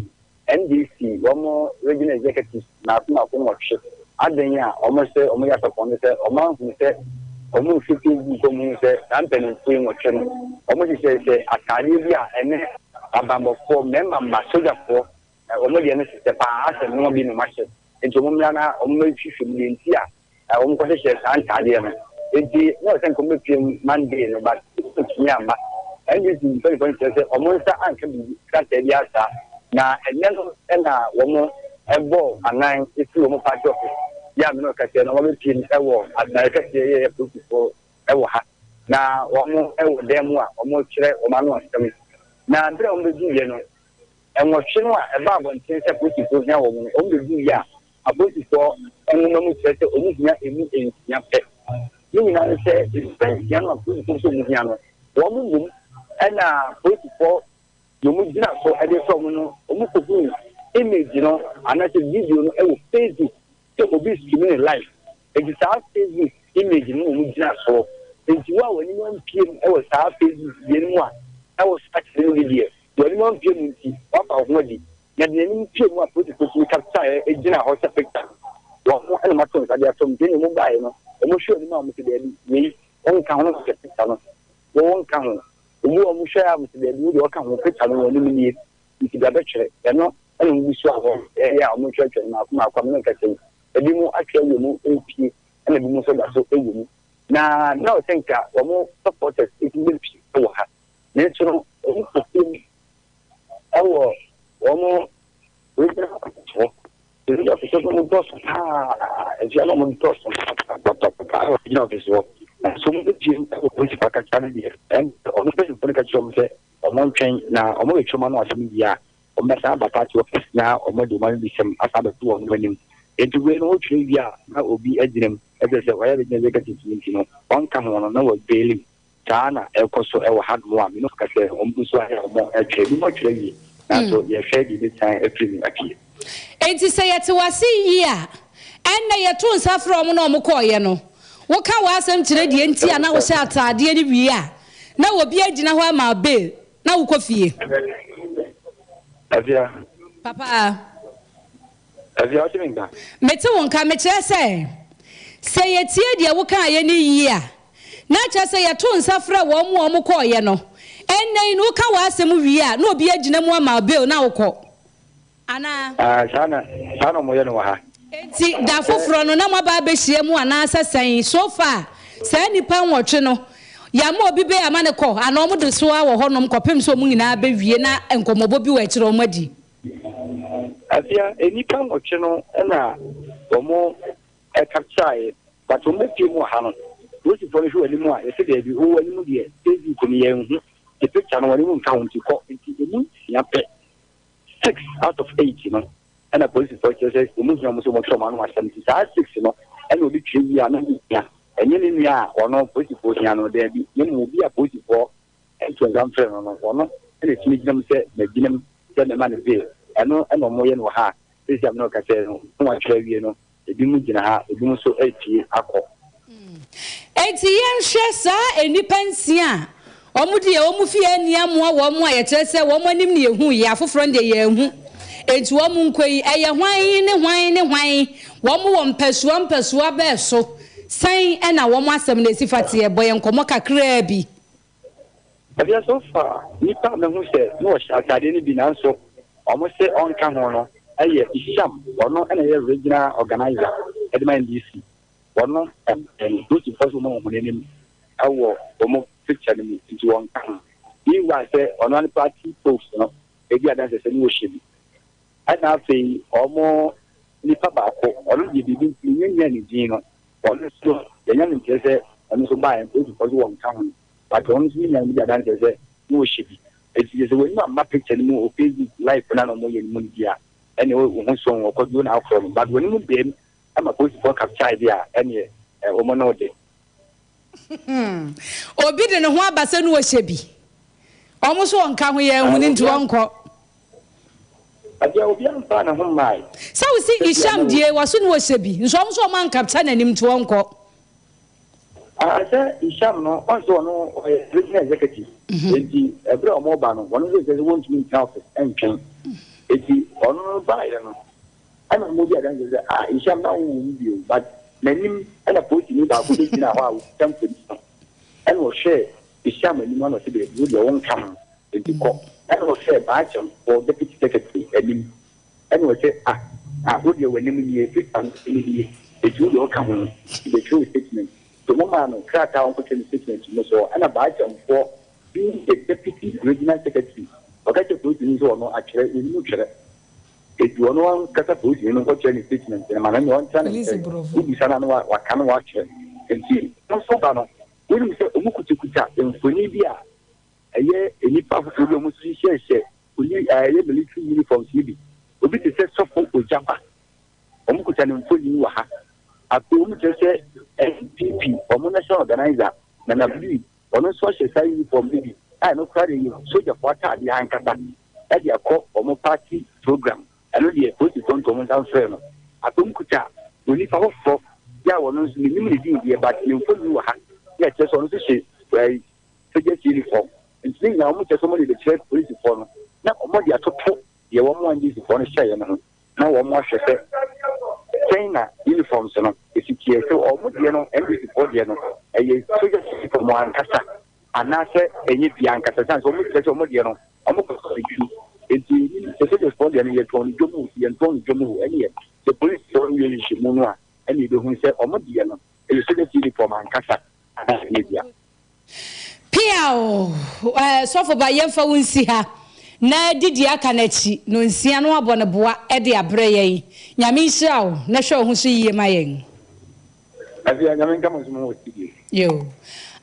NDC wɔn regional executives mmaako mmaako nwɔtwe. Adɛn a wɔn sɛ wɔn yɛ asɔpɔn no sɛ wɔn ahunu sɛ wɔn rehwɛ Facebook wɔn hunu sɛ saa mpanimfoɔ yi nwɔtwe no wɔn hyehyɛhyɛ ataadeɛ bi a ɛne Abanbɔfoɔ, mmarima mma, sogyafoɔ, wɔn deɛ no sesɛ paa asɛ nnoɔma bi na wɔahyɛ, nti wɔn mmra na wɔn mmɛhwehwɛ mu deɛ nti a wɔn kɔhyehyɛ saa ntaadeɛ no. Nti na ɔsɛ nka wɔn bɛpue mu Monday no but wɔntumi amma. NDC mpaninfoɔ no kyerɛ sɛ wɔn nsa anka biribi krataa biara saa, na ɛnnɛ no na wɔn bɔɔ anan firi wɔn party office yɛ a me ne wo kasa yi no wɔn abɛpue mu wɔ atenaeɛ kɛseɛ yɛ apolisifoɔ wɔ ha, na wɔwɔ dan mu a wɔrekyerɛ wɔn ano asɛm. Na bere a wɔbeduiɛ no, nwɔtwe no a ɛbaa abɔnten sɛ apolisifoɔ hia wɔn no, wɔbeduiɛ a, apolisifoɔ nwoma mu kyerɛ sɛ wɔhia emu nsia pɛ. Ne nyinaa ne sɛ, nnipa nsia no a apolisifoɔ sɛ wɔhia no, wɔn mmom na apolisifoɔ deɛ wɔgyina so de frɛ wɔn no, wɔkɔhuu image no anaasɛ video no wɔ Facebook sɛ obi stream ne live. Enti saa Facebook image no na wɔn gyina soɔ. Enti wo a w'anim ampue mu wɔ saa Facebook deɛ no mu a na wo so akyerɛ no bi deɛ, w'anim ampue mu nti w'afa wo ho adi. Na deɛ n'anim pue mu a polisifoɔ tumi capture gyina hɔ sɛ picture no, wɔn na wɔato nsa de ato mu. Nti ɛnna wɔn baeɛ no, wɔn hwɛ anim a wɔn sɛ daabi, wei wonka ho na wɔhwɛ picture no, wo wonka ho. Obi wɔ wɔn hwɛ a wɔn sɛ daabi, wo deɛ ɔka ho, picture no w'anim nie, nti bra bɛtwerɛ. Ɛno na wɔn gu so a wɔyɛ a wɔtwerɛtwerɛ no mmaako mmaako a me ne wo kasa yi. Ebinom atwerɛ wɔ mu repue ɛna ebinom nso da so wɔ mu. Na na ɔsɛ nka wɔn supporters tumi bɛpue wɔ ha. Nanso no wɔn kɔpue mu wɔ wɔn regional office hɔ. Regional office hɔ no dɔɔso paa. Nso na wɔn dɔɔso papapapa wɔ regional office hɔ. Nanso wɔn bɛpue mu wɔ polisi park no deɛ, ɛn wɔn mpanyinfoɔ no ka kyerɛ wɔn sɛ wɔn ntwɛn na wɔn retwe wɔn ano asɛm wie a, Wɔbɛsan aba party office na wɔde wɔn abibisɛm asan abɛto wɔn anim. Enti wei no wotwerɛ wie a na obi agyina mu kyerɛ sɛ wayɛ regional executive no nti no ɔnka ho no na wɔabail mu. Saa na ɛrekɔ so wɔ hanom a me ne wo kasa yi wɔn nso ayɛ a wɔretwerɛ. Ebinom atwerɛ awie nanso yɛrehwɛ deɛ ɛbɛsan afiri mu apue. Enti sɛ yɛte wo ase yie a, ɛnnɛ yɛto nsa frɛ wɔn na wɔkɔeɛ no, woka w'asɛm kyerɛ deɛ nti a na wohyɛ ataadeɛ no wie a, na obi agyina hɔ ama wo bail. Na wokɔ fie. Afia. Papa. Afia, wote me nka? Mete wo nka. Mekyerɛ sɛ, sɛ yɛtie deɛ wokaeɛ no yie a, na kyerɛ sɛ yɛto nsa frɛ wɔn a wɔkɔeɛ no. Ɛnnɛ yi no, woka w'asɛm wie a, na obi agyina mu ama wo bail na wokɔ. Anaa? Ah, saa na, saa na wɔyɛ no wɔ ha. Enti da foforɔ no na moaba abɛhyia mu anaasɛ sɛn? So far, saa nnipa nwɔtwe no, yɛama obi bail ama no kɔ anaa wɔde so ara wɔ hɔnom kɔpem sɛ wɔn nyinaa bɛwie na nkɔmmɔbɔ bi wɔ akyire a wɔadi? Afia, nnipa nwɔtwe no na wɔn capture-eɛ, but wɔn bɛpie mu wɔ ha no, polisifoɔ no hwɛ wɔn anim a, yɛse daabi, wo w'anim deɛ, Facebook no yɛnhu, the picture no w'anim nka ho nti kɔ, nti ɛmu nsia pɛ. Six out of eight no ɛna polisifoɔ kyerɛ sɛ wɔn hia wɔn sɛ wɔn kyerɛ wɔn ano asɛm nti saa six no ɛna obi twerɛ wie a na ne nua ɛnyɛ ne nua a ɔno polisifoɔ hia no daabi na mmom obi a polisifoɔ nto nsa mfrɛ no no ɔno ɛna ɛtumi gyina mu sɛ magyina mu sɛ mɛma no bail ɛno ɛna wɔn yɛ no wɔ ha a sɛsi a me ne wo kasa yi no na wɔatwerɛ awie no Ebinom gyina ha, ebinom nso repue akɔ. Enti yɛnhwɛ saa nnipa nsia a wɔn deɛ wɔn fie anni amoa wɔn a yɛkyerɛ sɛ wɔn anim na yɛhuiɛ, afoforɔ no deɛ yɛanhu. Enti wɔn nkɔ yi, ɛyɛ hwan ne hwan ne hwan? Wɔn wɔ mpasua mpasua bɛɛ so sɛn na wɔn asɛm no si fa teɛ? Bɔ yɛn nkɔmmɔ kakraa bi. Ɛdeɛ so far nipa a mahu sɛ na ɔhyɛ ataadeɛ no bi nanso ɔmo se ɔnka ho no yɛ Isham, ɔno na ɛyɛ regional organiser de ma NDC, ɔno ɛno Rusifoɔ nso ɔmo ahu n'anim wɔ ɔmo picture no mu nti ɔnka ho. Meanwhile sɛ ɔno ara ne party post no ɛdi adanseɛ sɛ na ɔhyɛ bi. Ɛna afei ɔmo. nipa baako, ɔno deɛ biribi nti mennya nyaa ne din no, ɔno nso yɛanya no nteɛ sɛ ɔno nso baeɛ, mpolisifoɔ nso wɔnka ho, but ɔno nso ne nuanom di adanseɛ sɛ na ɔhyɛ bi. Enti kyerɛ sɛ w'anim amma picture no mu wɔ Facebook live no a na wɔyɛ no mu no bi a, ɛneɛ wo ho sɔn wo, ɔkwadwo na akorɔ no, but w'anim baam ma polisifoɔ capture deɛ a, ɛneɛ wɔn ne wo de. Obi de ne ho aba sɛ ne ɔhyɛ bi. Wɔn nso wɔnka ho, yɛanhunu nti wɔnkɔ. Agya obiara mfaa ne ho mmae. Sɛ wo se Isham die waso ne ɔhyɛ bi nso wɔn nso wɔn ankapta n'anim nti wɔnkɔ. Ah sɛ Isham no ɔn sɛ ɔno ɔyɛ regional executive enti ɛberɛ a wɔn ba no wɔn nso kyerɛ sɛ wɔntumi ntena office ɛntwɛn enti ɔno no baeɛ no ɛna wɔn di adanseɛ sɛ ah Isham na wowɔ mu bio but n'anim ɛna polisini baako bɛgyina hɔ a ɔkuta mfoni no ɛna ɔhwɛɛ Isham anim ɛna ɔsɛ daabi wo deɛ wonka ho enti kɔ ɛna ɔhwɛɛ Baakyem wɔ deputy secretary anim ɛna ɔsɛ ah ah wo deɛ w'anim nie picture no ɛni nie enti wo deɛ woka ho nti bɛtwerɛ wo statement nti wɔn maa no krataa a ɔnkɔtwerɛ ne statement no so ɛna Baakyemfoɔ being the deputy regional secretary ɔka kyerɛ polisini sɛ ɔno atwerɛ ɔnim twerɛ Enti ɔno ankasa polisini no nkɔkyerɛ ne statement no ma no, ɛnneɛ ɔntra ne nkyɛn, wobisa no a na waka na wakyerɛ. Enti wɔn nso ba no, wonim sɛ wɔkutakuta mfonin bi a ɛyɛ nnipa afoforɔ bi a wɔn nso hyehyɛhyɛ poli a ɛyɛ military uniforms no bi. Obi te sɛ Sɔfo Ogyaba, wɔkuta ne mfonin wɔ ha. Afei wɔkyerɛ sɛ NPP, wɔn national organizer, Nana Blue, Ɔno nso ahyɛ saa uniform no bi a ɛno koraa deɛ ɛyɛ sogyafoɔ ataadeɛ ankasa de akɔ wɔn party program. Ɛno deɛ polisifoɔ nto wɔn nsa mfrɛ no. Afei wɔkuta onipa foforɔ bi a ɔno nso mennim ne din deɛ but ne mfoni wɔ ha na ɛkyerɛ sɛ ɔno nso hyɛ ɛɛ sogyas uniform. Nti ne nyinaa wɔkyerɛ sɛ wɔde bɛkyerɛ polisifoɔ no na wɔde atoto deɛ wɔn NDCfoɔ no hyɛeɛ no ho. na wɔahwɛ sɛ sɛn na uniforms no si teɛ, sɛ wɔn deɛ no, NDC foɔ deɛ no, ɛyɛ soldiers uniform ankasa anaasɛ ɛnyɛ bi ankasa, sane sɛ wɔn kyerɛ sɛ wɔn deɛ no, wɔn kɔ sɔ adwuma, nti sɛ soldiers foɔ deɛ no yɛtɔn no dwom o, yɛntɔn no dwom o, ɛneɛ sɛ police foɔ no yɛ nhwehwɛmu no a, ɛne yɛbɛhunu sɛ wɔn deɛ no ɛyɛ soldiers uniform ankasa anaasɛ ɛnyɛ bi a. Piaw! Eh, sɔfo ba, yɛmfa wo nsi ha na di deɛ aka no akyi nonsia na wabɔ no boa de abrɛ yɛn. Nyame nhyira wo na hwɛ wo ho so yie ma yɛn. Afia, Nyame nka mo nso mo ho wɔ studio. Yoo.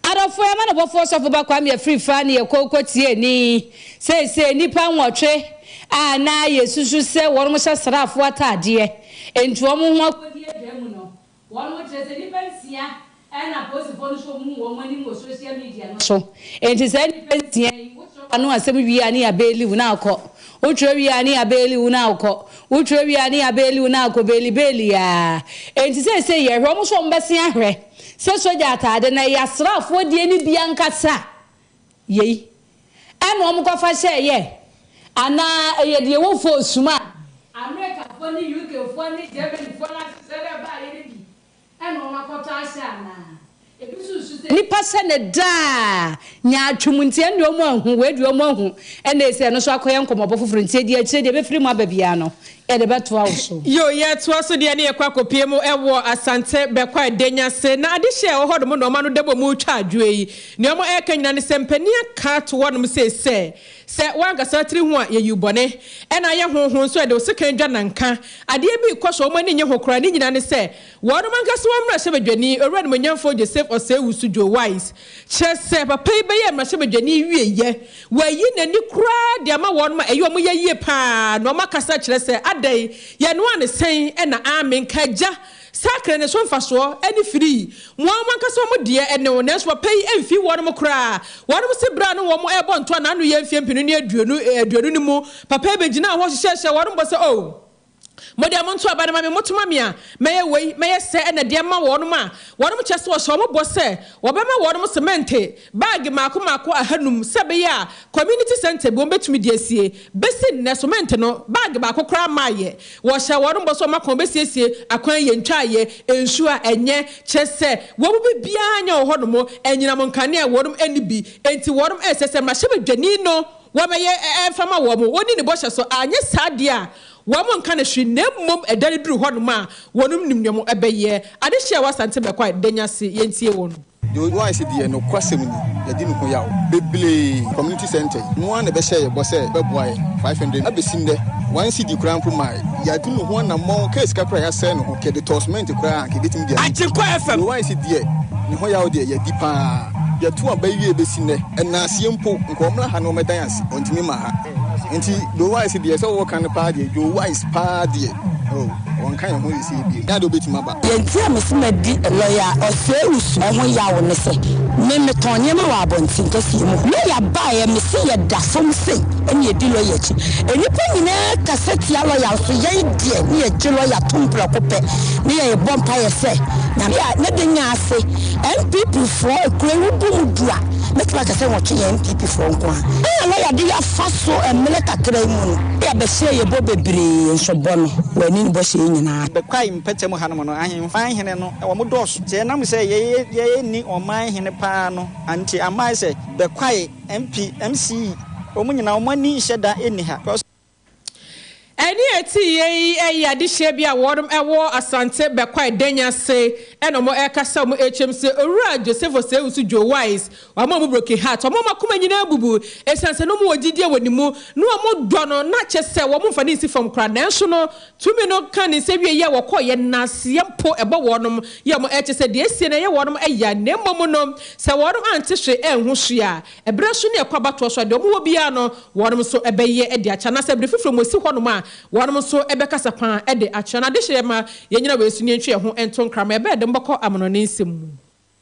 Adɔfoɔ yɛn amanobɔfoɔ Sɔfo Ba Kwame Afrifa ne yɛkɔ kɔ tie ni. Seesei nnipa nwɔtwe a na yɛsusu sɛ wɔnom hyɛ sraafoɔ ataadeɛ nti wɔn ho akɔdi adwa mu no, Wɔn kyerɛ sɛ nnipa nsia na apolisifoɔ no sɔ wɔn hu wɔn anim wɔ social media no so. Enti saa nnipa nsia yi, wotwerɛ w'ano asɛm wie a ne yɛabeeli wo na akɔ. Wotwerɛ wie a ne yɛabeeli wo na akɔ. Wotwerɛ wie a ne yɛabeeli wo na akɔ, beeli beeli ara. Enti seesei yɛhwɛ wɔn sɛ wɔbɛsen ahwɛ sɛ sogya ataade no ɛyɛ asraafoɔ deɛ no bi ankasa. Yei ɛna wɔn kɔfa hyɛɛyɛ anaa ɛyɛ deɛ ɛwɔ fɔɔsum a Amerikafoɔ ne UKfoɔ ne Germanyfoɔ no ahyehyɛ dɛ baayɛ no bi ɛna wɔn akɔtɔ ahyɛ anaa? Ebi nso resu sɛ nipa hyɛ no daa nyaatwom nti ɛndeɛ wɔn anhu, wei deɛ wɔn ahu ɛna ɛsɛ ɛno nso akɔyɛ nkɔmmɔbɔ foforɔ nti ɛdeɛ akyire deɛ ɛbɛfiri mu aba biara no yɛde bɛtoa wo so. Yo, yɛtoa so deɛ ne yɛkɔ akɔpie mu wɔ Asante Bɛkwae Denya ase na adehyeɛ a ɛwɔ hɔ nom na wɔn ano da bɔ mu retwa adwoɔ yi. Nea wɔn reka nyinaa ne sɛ mpanin aka ato hɔ nom sei sɛ, sɛ woankasa tiri ho a yɛyi wo bɔne, ɛna ayɛ ho ho nso yɛde wo sekan dwa nanka. Adeɛ bi rekɔ so a wɔn ani nnye ho koraa, ne nyinaa ne sɛ wɔnom ankasa wɔn mmarahyɛbadwani, Owura Animuonyamfoɔ Joseph Osei Wusu Joe Wise, kyerɛ sɛ papa yi bɛyɛɛ mmarahyɛbadwani wieɛ, wayi n'ani koraa de ama wɔnom a ɛyɛ wɔn ya yie pa ara na wɔn akasa kyerɛ sɛ adɛn, yɛnoaa no sɛn na aame nka agya Sakre ne so mfasoɔ ne firii Mo ara mo ankasa mo deɛ ne wo, nanso papa yi mfii wɔnom koraa. Wɔnom se berɛ a ne wɔn rebɔ ntoa n'ano yɛ mfeɛ mpenu ne aduonu aduonu no mu, papa yi bɛgyinaa hɔ hyehyɛɛhyɛɛ wɔnom bɔ sɛ, Oh, mo deɛ monto aba no ma me, moto ma me a, mɛyɛ wei, mɛyɛ sɛɛ ɛna deɛ ma wɔnom a, wɔnom kyerɛ sɛ wɔhyɛ wɔn bɔ sɛ wɔbɛma wɔnom semɛnte baage mmaako mmaako ahanum sɛ ɛbɛyɛ a community centre bi wɔbɛtumi de asie. Bɛsi nnɛ, semɛnte no baage baako koraa mmaeɛ. Wɔhyɛɛ wɔn bɔ sɛ wɔn akwan bɛsiesie akwan yɛ ntwaeɛ, nsuo a ɛnyɛ, kyerɛ sɛ wɔn mu biribiara nyɛ wɔ hɔnom, anyinam nkanea wɔnom nni bi, enti wɔnom ɛsɛ sɛ mmarahyɛbadwani no wɔbɛyɛ mfa ma wɔn, wɔnni ne bɔhyɛ so, anyɛ saa deɛ a wɔn nka no hwee, na mmom ɛda no duru hɔnom a wɔnom nim deɛ wɔbɛyɛ. Adehyeɛ a ɛwɔ Asante Bɛkwae, Danyase, yɛntie wɔn. Joe Wise deɛ nokwasɛm ni, yɛadi ne ho yaw bebree. Community centre yi, ɔno ara na ɛbɛhyɛɛ yɛn bɔ sɛ ɔbɛboa yɛn 500 abɛsi nnɛ, one cedi koraa mpo mmaeɛ. Yɛatu ne ho anammɔn, kaa sika koraa a yɛasɛe ne ho, nka yɛde tɔɔ cement koraa a anka yɛbɛtumi de ayɛ. Joe Wise deɛ, ne ho yaw deɛ, yɛadi pa ara. Yɛto aba yi wie bɛsi nnɛ, ɛnaaseɛ mpo, nka ɔmmra ha na ɔmmɛdan ase, ɔntumi mmaa ha. Nti Joe Wise deɛ, sɛ wɔka no paa deɛ, Joe Wise paa deɛ, oh, ɔnka yɛn ho seesei bio. Nyɛ adeɛ ɔbɛtumi aba. Deɛ nti a mese madi lɔya Ɔsɛewusu ho yaw ne sɛ, me metɔn nneɛma wɔ abɔnten kɛseɛ mu. Lɔya baeɛ, mese yɛda fam sei ɛna yɛdi lɔya akyi. Nnipa nyinaa kasa tia lɔya nso yɛn deɛ ne yɛgye lɔya tom prɛko pɛ ne yɛbɔ mpaeɛ sɛ Nyame a ne de nya ase. NPP foɔ kuro yi wobu mu du a, mɛtumi aka sɛ nwɔtwe yɛ NPP foɔ nko ara. Ɛna lɔya de yɛafa so mmerɛ kakra yi mu no, yɛabɛhyɛ yɛbɔ bebree nso bɔ no, wɔanni ne bɔhyɛ yi nyinaa. Bɛkwae mpɛkyɛ mu hanom no, ahemfan hene no, wɔn dɔɔso. Nti ɛnam sɛ yɛyɛ nni ɔman hene paa no nti ama ayɛ sɛ Bɛkwae, MP, MC, wɔn nyinaa wɔn ani nhyɛ da nni ha. Because. Ɛnne a ɛteeɛ yi yɛ adehyeɛ bi a wɔnom wɔ Asante Bɛkwae Danya ase ɛna wɔn ɛrekasa wɔn ɛrekyerɛ mu sɛ Owura Joseph Osei Owusu Joe Wise wama wɔn broken heart, wɔn akoma nyinaa abubu ɛsiane sɛ na wɔn wɔ gyidie wɔ ne mu na wɔn dɔ no na kyɛ sɛ wɔn mfa no nsi fam koraa nanso no Tumi no ka ne nsa wiei a wɔkɔeɛ nnaaseɛ mpo ɛbɔ wɔnom yam ɛkyɛ sɛ deɛ asie no ɛyɛ wɔnom ya na mmom no sɛ wɔnom ante hwee anhu hwee a ɛberɛ so ne ɛkɔ abatoɔ so a deɛ wɔn wɔ biara no wɔnom nso bɛyɛ de akyɛ anaasɛ bere foforɔ mu ɛsi hɔnom a wɔnom nso bɛkasa paa de akyerɛ no adehyeɛ ma yɛnyina wei so ne yɛntwe yɛn ho nto nkrama ɛbɛyɛ de mobɛkɔ amanɔne nsɛm mu.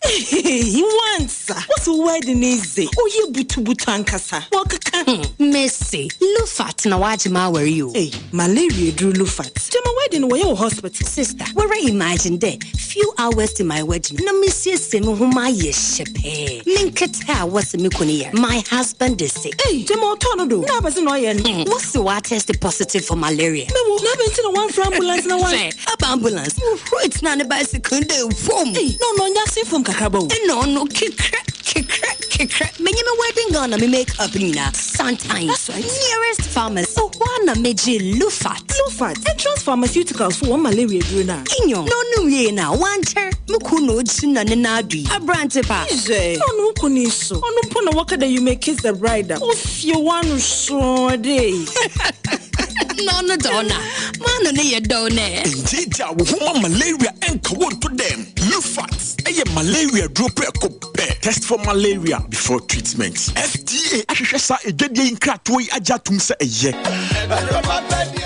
Eii wansa wose wo wedding yi dze ɔyɛ butubutu ankasa wɔkeka ho. Mese Lufat na wagye m'awar yi o. Ei malaria eduru Lufat. Gyama wedding no wɔyɛ wɔ hospital. Sister, woara imagine dɛ few hours to my wedding na mesiesie mo ho mayɛ hyɛpɛɛ, me nketse a wɔse me kun yar, my husband is sick. Ei gyama ɔtɔɔ no do na abɛdze na ɔyɛ no. Wɔse ɔatest positive for malaria. Mewo, na abɛn ntsi na wɔammfrɛ ambulance na wɔan. Hwɛ, Aba ambulance. Wohuro tena ne bicycle no dɛ fom. Ei, na ɔno ɔnyɛ ase fam kakraba o. Nna ɔno kekrɛ, kekrɛ, kekrɛ. Menye me wedding gown na me make up nyina santan. That's right. Nearest pharmacy. Hɔ ara na megyee Lufat. Lufat, Entrance Pharmaceuticals fo wɔn malaria aduru no a. Nyew, na ɔnom wiei no a, ɔannkyɛr, mo kun na ogyina ne nan do yi. Aberantse pa. Hwɛ, na ɔno wo kun yi so. Ɔno mpo na wɔka dɛ you may kiss the bride a, ofie w'ano sɔɔ dɛ. Na ɔno dze ɔna. M'ano no yɛ dɛw nɛ. Ngyeegyaa wo ho ma malaria nka wo nto dɛm. Lufat yɛ malaria duro prɛko pɛ. Test for malaria before treatment. FDA ahwehwɛ saa adwadie yi nkratoɔ yi agye atom sɛ ɛyɛ.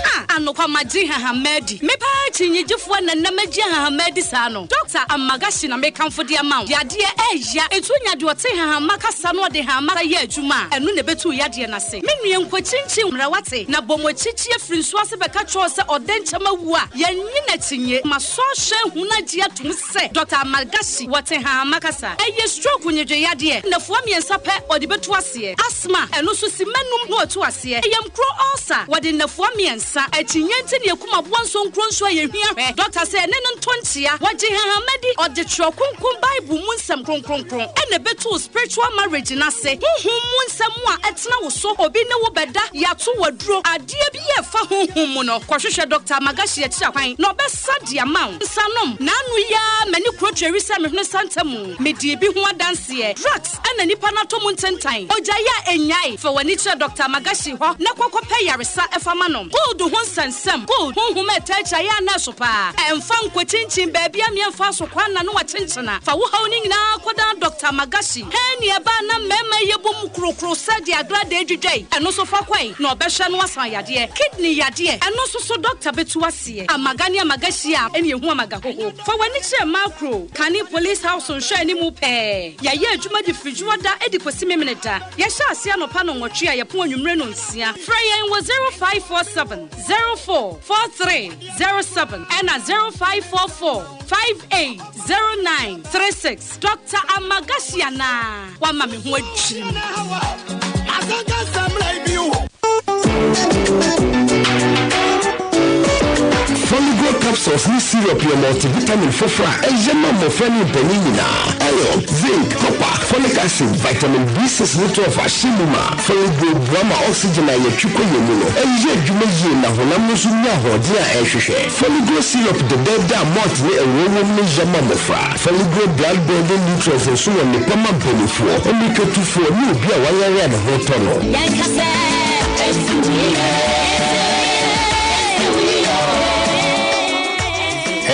Ah, anokwa magye nhahamma adi. Me paa kyinnyegyefoɔ na nnɛ magye nhahamma adi saa no. Doctor Amagashi na mekamfo de ama wo. Yadeɛ ɛɛya. Nti wonya deɛ ɔte nhahamma kasa na ɔde nhahamma yɛ adwuma a, ɛno na ɛbɛtu wo yadeɛ no ase. Me nua nkɔkyinkyin mmra wate na bɔ mo akyikyi afiri nsuo ase bɛka kyerɛ wo sɛ ɔdɛ nkyɛm awu a yɛnnye no akyinnye. Masɔ ahwɛ ahu no agye atom sɛ Dɔkta Amalgashi wɔ Tehama kasa. Ɛyɛ stroke nnwedwe yadeɛ. Nnafua mmiɛnsa pɛ ɔde bɛtu aseɛ. Asthma, ɛno nso simma num na watu aseɛ. Ɛyamkuro ulcer, wɔde nnafua mmiɛnsa. Akyinnye nti na yɛkum aboa nso nkuro nso a yɛhia hwɛ. Dɔkta sɛ ɛne no nto nkyea. Wɔgye hahama di. Ɔde twerɛ kronkron Bible mu nsɛm kronkronkron ɛna ɛbɛtu wo spiritual marriage no ase. Honhom mu nsɛm a ɛtena wo so, obi ne wo bɛda, yɛato wo aduro, adeɛ bi a ɛfa honhom mu no, kɔhwehwɛ Dɔkta Magashi akyiri akwan na ɔbɛsa de ama wo. Nsa nom, N'ano yi ara m'ani kuro tweri sɛ me hwene santa mu. Medii bi ho adanseɛ. Drugs na nipa no atɔ mu ntentan. Ogyae a ɛnnyae. Fa w'ani kyerɛ Dɔkta Magashi hɔ na kɔ kɔpɛ yaresa fa ma no. Gold ho nsɛnsɛm, Gold, honhom a ɛtaa akyiri ayɛ a na ɛso paa. Ɛmfa nkɔkyinkyin baabi a meɛmfa so kwan na ne wakyenkyena. Fa wo haw no nyinaa kɔdan Dɔkta Magashi. Hɛn nea ɛbaa na mmarima yi yɛbɔ mu krokro sɛ deɛ agradaa dwidwa yi, ɛno nso fa kɔe na ɔbɛhwɛ na wasan yadeɛ. Kidney yadeɛ, ɛno nso so dɔkta bɛtu aseɛ. Amaga ne amaga hyia a, ɛne ɛhu amaga hoho. Fa w'ani kyerɛ Makro, kane Police House nhwɛanimu pɛɛ. Yɛyɛ adwuma de firi Dwoɔda de kɔsi Memeneda. Yɛhyɛ aseɛ anɔpa nnɔnwɔtwe a yɛpɔn anwummere nnɔnsia. Frɛ yɛn wɔ 0547 04 43 07 ɛna 0544 58 09 36. Doctor Amagashi anaa? Wama me ho adwiri me. Foligo capsule. Capsules ne syrup yɛ multivitamin foforɔ a ɛyɛ ma mmɔfra ne mpanin nyinaa. Iron, zinc, copper, folic acid, vitamin B6 ne 12 ahyɛ mu ma. Folic boa ma oxygen a yɛtwe kɔ yɛn mu no yɛ adwuma yie na honam no nso nya ahoɔden a ɛhwehwɛ. Foligro syrup dɛdɛɛdɛ a malt ne ɛwoɔ wom no yɛ ma mmɔfra. Foligro blood building nutrients nso wɔ nnepa ma mpanimfoɔ, mmirikatufoɔ ne obi a wayare a ne ho tɔ no. Yɛnka sɛ esi wo yie, esi wo yie o.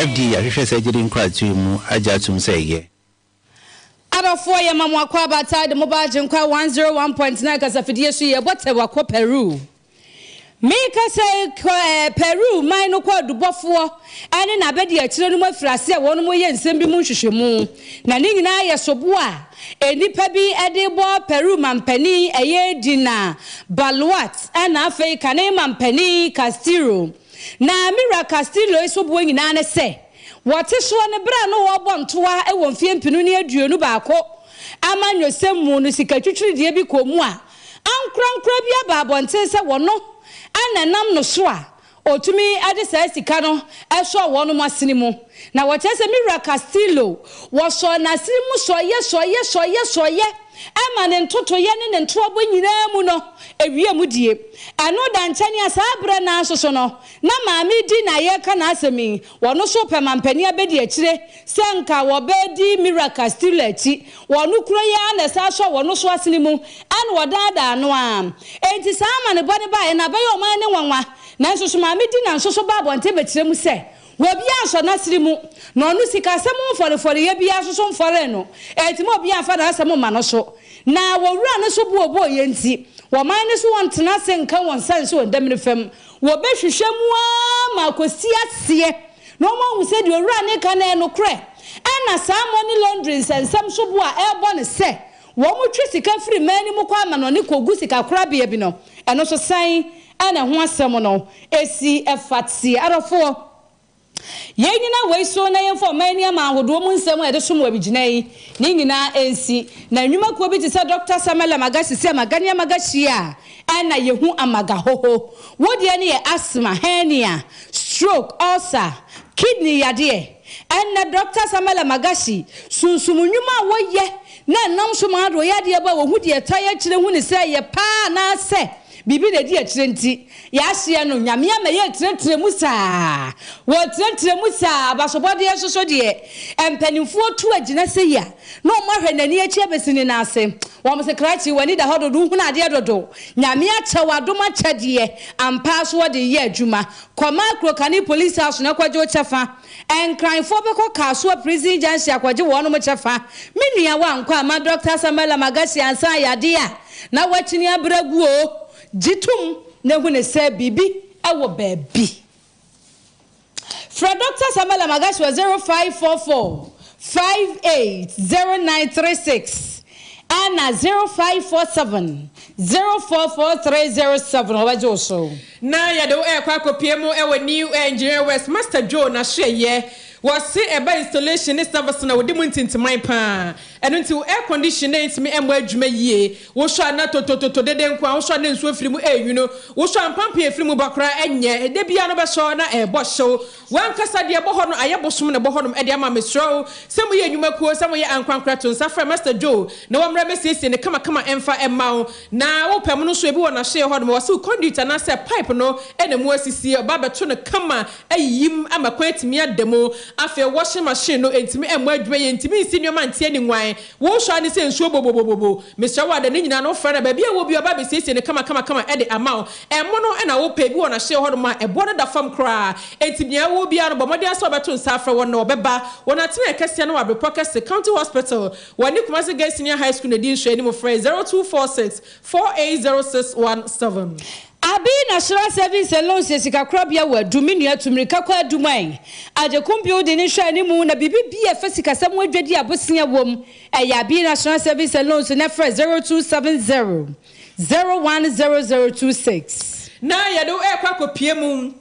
FDA ahwehwɛ saa gyidi nkratoɔ yi mu agye atom sɛ ɛyɛ. Adɔfoɔ yɛma mo akwaaba taa de mo ba Agyenkwa 101.9 kasafidie so yɛbɔ tɛw akɔ Peru. Mekasa yi kɔ eh, Peru man no kɔ adubɔfoɔ ne n'abɛdiakyire no mu afiri ase a wɔnom yɛ nsɛm bi mu nhwehwɛmu. Na ne nyinaa yɛ sobo a nnipa bi de bɔ Peru mampanin ɛyɛ Dina Boluarte ɛna afei kane mampanin Castillo. Na me wura Castillo yi soboɔ nyinaa ne sɛ Wɔte soɔ no, berɛ a na wɔrebɔ ntoa wɔ mfeɛ mpenu ne 21 amanyɔsɛm mu no, sika twitwirideɛ bi kɔɔ mu a ankorankorɛ bi aba abɔnten sɛ wɔno na ɛnam no so a ɔtumi de saa sika no sɔɔ wɔnom asene mu. Na wɔkyerɛ sɛ me wura Castillo, wɔsɔɔ n'asene mu sɔeɛ sɔeɛ sɔeɛ sɔeɛ ma ne ntotoeɛ ne ne ntoabɔ nyinaa mu no, ɛwiee mu die. Ɛno da nkyɛn a saa berɛ no ara nso so no, Na maame di na yɛreka n'asɛm yi, wɔno nso repɛ mampanin abɛdi akyire sɛ nka wɔbɛdi Mira Castillo akyi. Wɔno kuro yi ara na ɛsan sɔɔ wɔno so asene mu ɛna wɔdaadaa no ara. Enti saa amanebɔ no baeɛ no abɛyɛ ɔman no nwanwa. Nanso so maame Dina nso so baa abɔnten bɛkyerɛ mu sɛ obiara nsɔ n'asene mu na ɔno sikasɛm ho mfɔrefɔreyɛ biara nso so mfɔree no. Enti ma obiara mfa n'asɛm mma no so. Na wɔ wura no so boobooyɛ nti, wɔman no so wɔntena ase nka wɔn nsa nsi wɔn damene fam. Wɔbɛhwehwɛ mu ara ma akɔsi aseɛ na wɔahu sɛ deɛ owura no reka no yɛ nokorɛ. Ɛna saa money laundering nsɛnsɛm so bo a ɛrebɔ no sɛ wɔtwe sika firi man no mu kɔ amanɔne kɔgu sikakorabea bi no, ɛno nso sɛn na ɛho asɛm no si fa teɛ? Adɔfoɔ. Yɛnnyina wei so na yɛmfa ɔman ani aman ahodoɔ mu nsɛm a yɛde som wɔ abigyina yi ne nyinaa nsi. Na nnwumakuo bi te sɛ Dɔkta Samuel Amaga Sisi Amaga ne Amaga hyia a, ɛna yɛhu Amaga hoho. Wo deɛ no yɛ asthma, hernia, stroke, ulcer, kidney yadeɛ. Ɛnnɛ Dɔkta Samuel Amagashi sunsum nnwuma a wɔyɛ na ɛnam so ma adoɔ yadeɛ ba a wɔhu deɛ ɛtae akyire hu ne sɛ ɛyɛ paa anaasɛ Biribi na edi akyire nti yɛahyeɛ no. Nyame ama yɛretirɛtirɛ mu saa. Wɔretirɛtirɛ mu saa. Abasobɔdeɛ nso so deɛ, mpanimfoɔ tu agyina sei a, na wɔahwɛ n'ani akyi abɛsi ne nan ase. Wɔn se, Krakye, w'ani da hɔ dodo, wohunu adeɛ dodo. Nyame akyɛ wo adom akyɛdeɛ. Ampa ara so wɔde reyɛ adwuma. Kɔ Maakro Kane Police House na kɔgye wo kyɛfa. Nkranfoɔ bɛkɔ Kasoa Prison Junction akɔgye wɔnom kyɛfa. Me nua woankɔ amma Dɔkta Samuel Amagasi ansa yadeɛ a na woakyini abrɛ agu oo, gye tom na hu no sɛ biribi wɔ baabi. Frɛ Dɔkta Samuel Amagasi wɔ 0544 580936 ɛna 0547 044307 ɔbɛgye wo so. Na yɛde wo ɛrekɔ akɔpue mu wɔ New Engineering Works Master Joe n'ahwɛyɛ. Wɔse ɛba installation ne service na wɔdi mu ntintiman paa. Ɛno nti wo air condition no ntumi mmɔ adwuma yie. Wosɔ a na totototo dede nko ara, wosɔ a na nsuo firi mu ɛrenwunu, wosɔ a mpampan a ɛfiri mu ba koraa ɛnyɛ. Da biara no bɛsɔ na ɛrebɔ hyew. W'ankasa deɛ ɛbɔ hɔ no ayɛ bosom na ɛbɔ hɔnom de ama. Mesrɛ wo sɛ moyɛ nnwumakuo, sɛ moyɛ ankorankorɛ to nsa frɛ Master Joe na wammra mmɛsiesie no kamakama mfa mma wo. Na wo pɛ mono nso ebi wɔ n'ahyeɛ hɔ nom, wɔse wo conduit anaasɛ pipe no na mu asisie, ɔba abɛto no kama ayiyim ama kwan atumi ada mu. Afei washing machine no ntumi mmɔ adwuma yie, ntumi nsi nneɛma nte ani nwan, wo sɔ ara ne sɛ nsuo bobobobobo. Mesrɛ wo ada ne nyinaa no wofrɛ no a baabi a ɛwɔ biara ɔba abɛsiesie no kama kama kama de ama wo. Ɛmo no na wo pɛ, ebi wɔ n'ahyeɛ hɔ nom a ɛboɔ no da fam koraa, enti nea ɛwɔ biara no bɔ mmɔden ara sɛ wobɛto nsa afrɛ wɔn na wɔbɛba. Wɔn atenaeɛ kɛseɛ no wɔ Abrepɔ kɛse, County Hospital, Wɔne Kumasi Girls Senior High School na ɛdi nhwɛanim. Frɛ 0246 480617. Abi na Hyira Savings and Loans yɛ sikakorabea wɔ Adum. Me nua tu mmirika kɔ Adum ɛ. Agyekum Building no nhwɛanimu na biribi bi a ɛfa sikasɛm ho adwadi a bosea wom. Ɛyɛ Abi National Savings and Loans na frɛ 0270 010026. Na yɛde wo rekɔ akɔpue mu.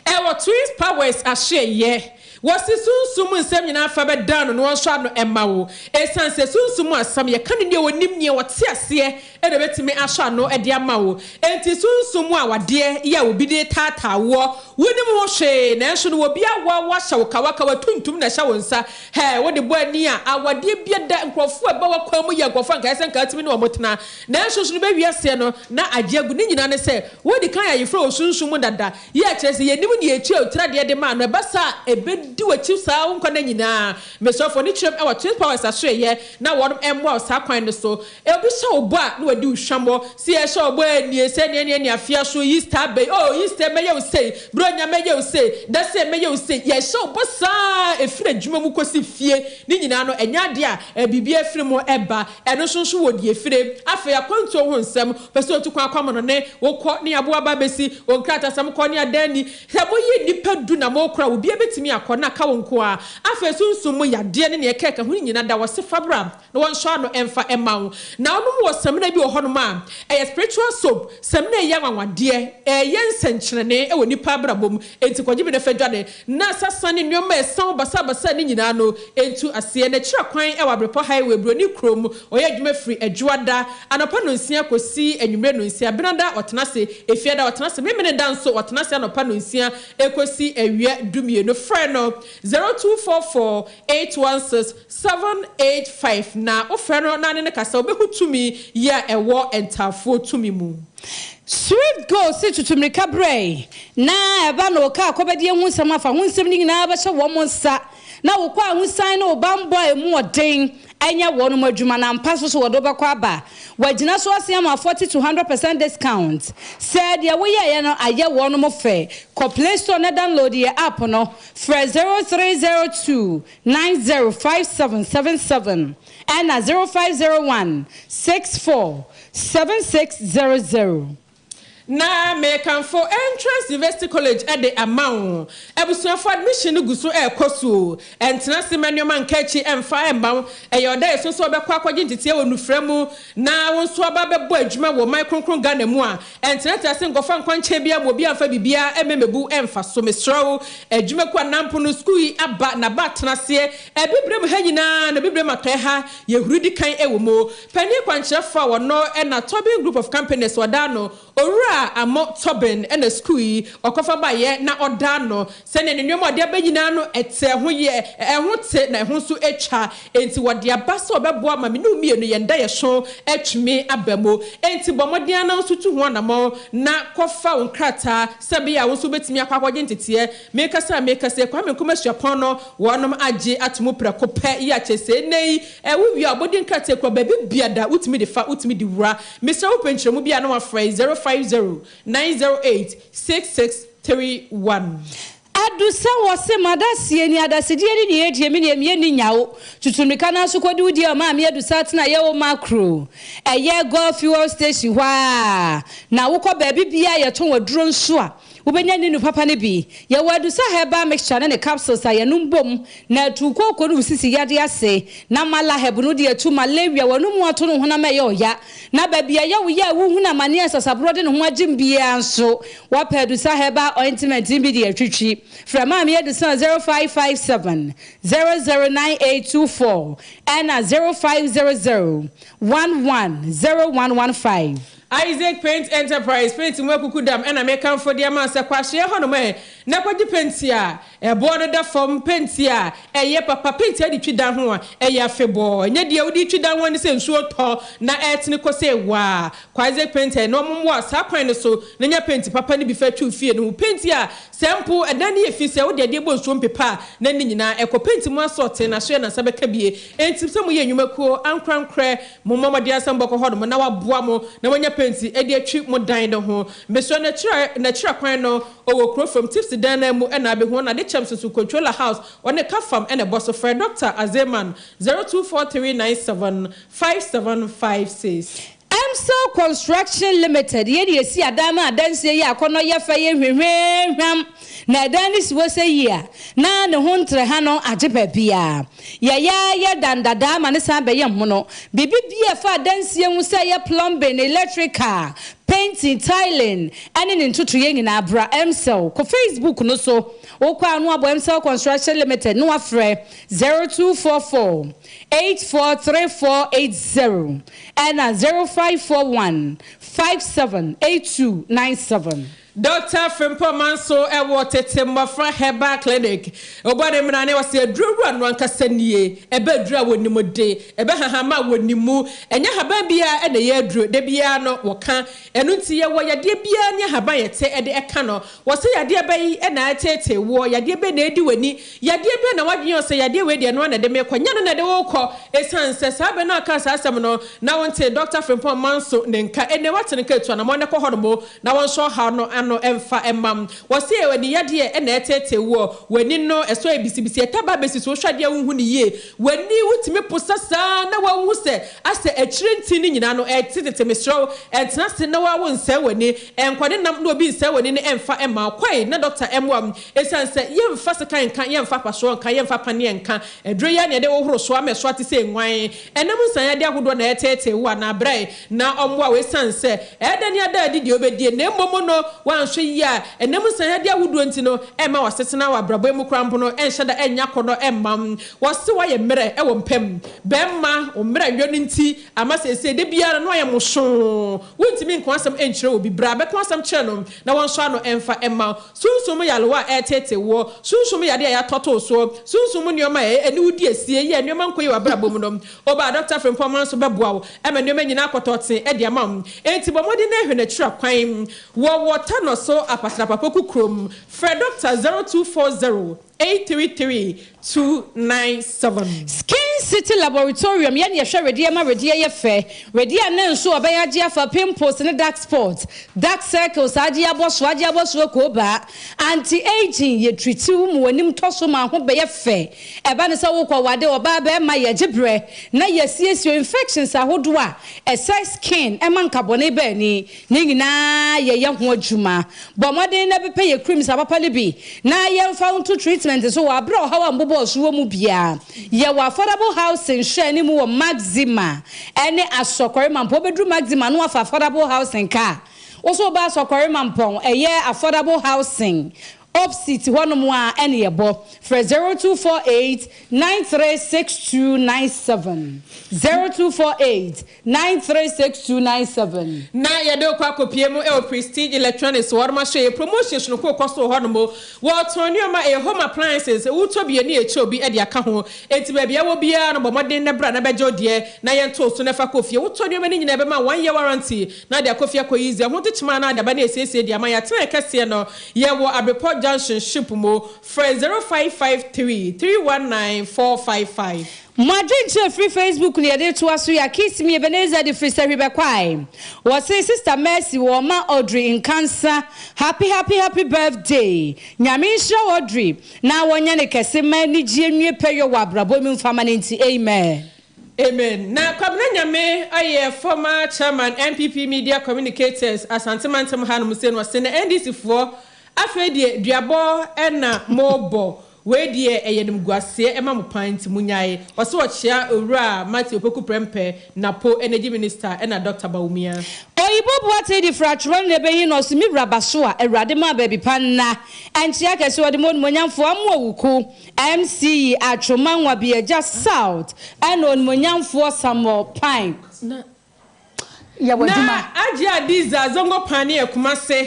Ɛwɔ Twins Powers ahyeɛyɛ. Wɔse sunsum mu nsɛm nyinaa fa bɛdan no na wɔnsɔ ano mma wo. Esiane sɛ sunsum mu asɛm, yɛka no nea onim, nea ɔte aseɛ na obetumi asɔ ano de ama wo. Enti sunsum mu awadeɛ yɛ a obi de retaataa woɔ, wonim ho hwee, nanso no obi awoa wo ahyɛ wo kawakawa tuntum na ɛhyɛ wo nsa. Hɛɛ, wode bɔ ani a, awadeɛ bi da nkurɔfoɔ a ɛba w'akwan mu yɛ nkurɔfoɔ a anka ɛyɛ sɛ anka wotumi ne wɔn tena. Nanso so no bɛwie aseɛ no na agye agu. Ne nyinaa ne sɛ, woadi kan ayɛ ayeforo wɔ sunsum mu dada. Yɛ a kyerɛ sɛ yɛnim nea yɛtua otiradeɛ de ma no, ɛba saa a, ɛbɛdi w'akyi saa wo nkwa nna nyinaa. Mesrɛ fa w'ani kyerɛm wɔ Twin Powers asoɛeɛ na wɔnom mmoa wo saa kwan no so. Obi hyɛ wo bɔ a, na wadi wo hwammɔ. Sɛ yɛhyɛ wo bɔ a, nie, sɛ neɛ neɛ neɛ afea so, Easter aba yi, oh, Easter mɛyɛ wo sei, Buronya mɛyɛ wo sei, Dasei mɛyɛ wo sei. Yɛhyɛ wo bɔ saa ara ɛfiri adwuma mu kɔsi fie. Ne nyinaa no, ɛnyɛ adeɛ a biribi afiri mu ba. Ɛno nso nso wɔ deɛ ɛfire. Afei akwantuo ho nsɛm, wopɛ sɛ otu kwan kɔ amanɔne, wokɔ ne aboa ba bɛsi, wo nkratasɛm kɔ ne adan ni. Sɛ moyɛ nnipa du na morekɔ a, obiara bɛtumi akɔ na aka wo nko ara. Afei sunsum mu yadeɛ ne nea ɛkeka ho no nyinaa da wɔ se fa bra na wɔnsɔ ano mfa mma wo. Na wonom wɔ samina bi wɔ hɔnom a, ɛyɛ spiritual soap, samina a ɛyɛ anwanwadeɛ, ɛyɛ nsɛnkyerɛnne wɔ nnipa abrabɔ mu. Enti kɔgye bi na fa dwane. Na sasa ne nneɛma a ɛsa wo basabasa no nyinaa no ntu aseɛ. N'akyira kwan wɔ Abrepɔ Highway, Buroni kurom. Ɔyɛ adwuma firi Adwoada anɔpa nnɔnsia kɔsi anwummerɛ nnɔnsia. Benada ɔtena ase, Efiada ɔtena ase, Memeneda nso ɔtena ase anɔpa nnɔnsia kɔsi awia dumienu. Frɛ no 0244 816 785 na wofrɛ no na ne no kasa, wobɛhu tumi yi a ɛwɔ ntaafoɔ tumi mu. Swift Go se tutu mmirika brɛe, na ɛba na wɔka akɔbɛdeɛ ho nsɛm afa ho nsɛm no nyinaa bɛhyɛ wɔn nsa, na wokɔ ahosan ne wo banbɔ a emu wɔ den nyɛ wɔnom adwuma, na ampa nso so wɔde wo bɛkɔ aba. Wɔagyina so asen ama 40 to 100 percent discount. Sɛ deɛ woyɛeɛ no ayɛ wɔnom fɛ, kɔ Play Store na download yɛ app no, frɛ 0302 905777 ɛna 0501 64 7600. Na mekamfo Entrance University College de ama wo. Abusuafo, admission no gu so rekɔ so o. Ɛntena ase mma nneɛma nka akyi mfa mma wo. Ɛyɛ ɔdaeɛso sɛ wobɛkɔ akɔgye nteteɛ wɔ nnufra mu na wo nso aba abɛbɔ adwuma wɔ ɔman kronkron Ghana mu a. Ɛntenatena ase nkɔfa nkwankyɛn biara ma obi amfa biribiara mmɛmɛbu mfa so. Mesrɛ wo, adwumakuo anaa mpo no sukuu yi aba na ba atena aseɛ. Abibirem ha nyinaa na Abibirem Atɔeɛ ha yɛhuri di kan wɔ mu. Panin kwankyerɛfoɔ a ɔno na Tobin Group of Companies ɔda ano, Owura Amo Tobin na sukuu yi ɔkɔfa baeɛ na ɔda ano. Sɛdeɛ ne nneɛma a ɔde aba nyinaa no te, ɛho yɛ, ɛho te na ɛho nso twa. Enti wɔde aba sɛ ɔbɛboa ma me ne wo mmienu yɛn daeɛso atumi aba mu. Enti bɔ mmɔden ara na wo nso tu ho anammɔn na kɔfa wo nkrataa sɛ ɛbɛyɛ a wo nso wobɛtumi akɔ akɔgye nteteɛ. Merekasa a merekasa yi, Kwame Nkrumah Suapɔn no wɔnom agye ato mu prɛko pɛ yi a kyerɛ sɛ nnɛ yi wo wie a wɔbɔdi nkrataa kura baabi biada wotumi de fa, wotumi de wura. Mesrɛ wo pɛ nkyerɛmu bi a na wafrɛ 050 908 6631. Adu sɛ wɔse m'adaseɛ ni, adasedie ne deɛ ɛdie, me deɛ meyɛ nni nyawo. Tutu mmirika na nso kɔdi wo deɛ ɔmaa me adu saa tena yɛ wo makro. Ɛyɛ Gulf fuel station hɔ ara na wokɔ baabi biara yɛtɔn aduro nso a wobɛnya ninu papa no bi. Yɛwɔ Adusa herbal mixture ne ne capsules a yɛnom bom na atu kooko ne wo sisi yadeɛ ase na Malaheb no de atu malaria, w'anomu ato ne honam a ɛyɛ ɔya na baabi a ɛyɛ wo ya a wohunu amane a nsasaborɔ de ne ho agyem biara nso Wɔpɛ Adusa Herbal Ointment no bi de atwitwi. Frɛ Maame Adusa wɔ 0557 009824 ɛna 0500 11 0115. Isaac Paint Enterprise paint mu akuku dam ɛna mekamfo de ama sɛ kɔ ahyeɛ hɔnom ɛ na kɔgye penti a ɛboɔ no da fam, penti a ɛyɛ papa, penti a wode twi dan ho a ɛyɛ afebɔɔ, ɛnyɛ deɛ wode twi dan ho ne sɛ nsuo tɔ na ɛretene kɔ sɛ waa. Kɔ Isaac Paint ɛ na wɔmmoa saa kwan no so na nya penti papa no bi fa twi wo fie no ho. Penti a sɛ mpo ɛdan no yɛ fi sɛ wode adeɛ bɔ nsuo mpepa a na ne nyinaa ɛkɔ. Penti mu asɔɔten na so yɛ na nsa bɛka bie. Enti sɛ moyɛ nnwumakuo ankorankorɛ mommɔ mmɔden ara sɛ mobɛkɔ hɔnom na wɔaboa mo na moanya penti de atwi mo dan no ho. Mesrɛ no akyira n'akyira kwan no ɔwɔ kuro fam tipsy dan no ara mu na abɛhu ɔno ade kyɛm soso controller house ɔne ka fam na ɛbɔ so frɛ Doctor Azeman 024397 5756. Emsel Construction Limited yɛ na yɛsi adan ma adansie yɛ akɔnnɔ yɛ fɛ yɛ hwehwɛhwam na ɛdan no si hɔ sɛ yie a na ne ho ntrɛha no agye baabiara. Yɛyɛ ara yɛ dan dadaa ma no san bɛyɛ mmono. Biribi biara a ɛfa adansie ho sɛ ɛyɛ plumbing, electrical, Painting, tiling, ne ne ntotoeɛ nyinaa bra Emcell. Kɔ Facebook no so, wokɔ a na wabɔ Emcell Construction Limited na wafrɛ 0244 843480 ɛna 0541 578297. Dɔkta Frimpong Manso wɔ Tete Mmɔfra Herbal Clinic. Ɔbɔ ne mmara ne ɔse aduro wura no ankasa nie. Ɛbɛ aduro a wɔnim de, ɛbɛ hahama a wɔnim mu. Ɛnyɛ ahaban biara na ɛyɛ aduro, da biara no wɔka. Ɛno nti yɛwɔ yadeɛ biara ne ahaban yɛte de ka no. Wɔse yadeɛ bɛn na ɛreteetee woɔ, yadeɛ bɛn na ɛredi w'ani, yadeɛ bɛn na w'adwene yɛ wo sɛ yadeɛ wei deɛ ɛno ara na ɛde me rekɔ. Nyɛ ɛno na ɛde wo rekɔ. Ɛsiane sɛ saa berɛ no a ɔkaa saa asɛm no na wontee Dɔkta Frimpong Manso ne nka. Ɛnnɛ woate ne nka atu anamɔn na kɔ hɔnom na wɔnsɔ ɔhaw no ano mfa mma wo. Wɔse ɛyɛ w'ani yadeɛ na ɛreteetee woɔ, w'ani no ɛso ayɛ bisibisi, ɛta ba bɛsi so, wohwɛ adeɛ a wonhu no yie, w'ani wotumi posa saa na woahu sɛ asɛ akyire ntin no nyinaa no ɛretetete, mesrɛ wo ntena ase na woa wonsɛe w'ani, nkɔ ne nam na obi nsɛe w'ani no mfa mma wo, kɔe na dɔkta mmoa wo, ɛsiane sɛ yɛmfa sekan nka, yɛmfa apasoɔ nka, yɛmfa paneɛ nka, aduro yi ara na yɛde hohoro so ama ɛso ate sɛ nguan, ɛnam nsaeyadeɛ ahodoɔ na ɛreteetee wo anaa brɛ na ɔmmoa wo esiane sɛ ɛyɛ dɛ ne ada adi deɛ wobɛdie na mmom no woanhwɛ yie a ɛnam nsaeyadeɛ ahodoɔ nti no ɛmma w'asetena wɔ abrabɔ yi mu koraa mpo no ɛnhyɛ da ɛnyɛ akɔnnɔ ɛmma wo. Wɔse woayɛ mmerɛ wɔ mpa mu bɛmma wo mmerɛ yɔ no nti ama seesei da biara no ayɛ mosoo wontumi nka w'asɛm nkyerɛ obi bra bɛka w'asɛm kyerɛ no na wɔnsɔ ano ɛmfa mma wo. Sunsum mu yarewa a ɛreteetee woɔ, sunsum mu yadeɛ a yɛatɔ to wo soɔ, sunsum mu nneɛma a ɛne wo di asie yɛ nneɛma nkɔ yie wɔ abrabɔ mu no, Oba Dɔkta Frimpong Manso bɛboa wo ma nneɛma nyinaa akɔtɔ tee de ama wo. Enti bɔ mmɔden na hwɛ n'akyira kwan wɔ Wɔtanɔ so Apatrapa-Poku kurom. Frɛ Dɔkta 0240 833 297. Skin City Laboratorium yɛ nea ɛhwɛ wedeɛ ma wedeɛ yɛ fɛ. Wedeɛ a ne nso ɔbɛyɛ agye afa pimples ne dark spots, dark circles agye abɔ so, agye abɔ so akoobaa. Anti-aging, yɛ tritiw ma w'anim tɔ so ma ho bɛyɛ fɛ. Ɛba no sɛ wokɔ wade ɔbaa bɛɛma yɛgye brɛ na yɛsiesie infections ahodoɔ a ɛsɛe skin ɛma nkabɔne ba ani ne nyinaa yɛyɛ ho adwuma. Bɔ mmɔden na bɛpɛ yɛ creams apapa no bi na yɛmfa wo nto treatment so wɔ aberɛ a ɔhaw a mbobɔɔ so wɔ mu biara. Yɛwɔ affordable housing nhwɛani mu wɔ Maxima ɛne Asɔkɔre Mampɔn. Wobɛduru Maxima na wafa affordable housing car. Wo nso woba Asɔkɔre Mampɔn ɛyɛ affordable housing opsit hɔnom a ɛne yɛbɔ. Frɛ 0248 936297, 0248 936297. Na yɛde wo kɔ akɔpie mu wɔ Prestige Electronics hɔ nom ahwɛ yɛ promotion sononko rekɔ so wɔ hɔ nom. Wɔtɔn nnoɔma ɛyɛ home appliances, wotɔ bi ɛne yɛkyɛ obi de aka ho. Enti baabi a wɔ biara no bɔ mmɔden na bra na bɛgye wo deɛ na yɛnto wo so na fa kɔ fie. Wotɔ nnoɔma no nyinaa yɛbɛma wo one year warranty na de akɔ fie akɔ easy. Ɛho nkyekyem a na ade aba na yɛsiesie de ama. Yɛatena yɛ kɛseɛ no yɛwɔ Abrepɔ Junction ship mu. Frɛ 0553 319 455. Mo adwenkyerɛ firi Facebook na yɛde retoa so yi a Kiss me Ebenezer de firi Sahwi bɛkwae. Wɔse Sister Mercy wɔma Audrey Nkansa happy happy happy birthday. Nyame nhyira Audrey na wɔnyɛ no kɛse ma anigyeɛ nwie pɛyɔ wɔ abrabɔ mu mfama no nti Amen. Amen. Na Kwabena Nyame ɔyɛ former chairman NPP Media Communicators Asante mantam ha nom sei no ɔse na NDC foɔ afei deɛ duabɔ na mo bɔ wei deɛ ɛyɛ animguaseɛ ɛma mo paa nti mo nyae. Ɔse ɔkyea Owura Matthew Opoku Prempeh, Napo Energy Minister ɛna Doctor Bawumia. Oyibo Boateng de firi atwerɛ no na ɛbɛyi no ɔse me wura baso a Awurade maa baabi pa nna nkyea kɛse ɔde ma onimuonyamfoɔ Amoawuku MC yi Atwoma Nwabiagya South ɛna onimuonyamfoɔ Samuel Pine yɛ w'adwuma. Na Agye Adiza Zongo Paneɛ Kumase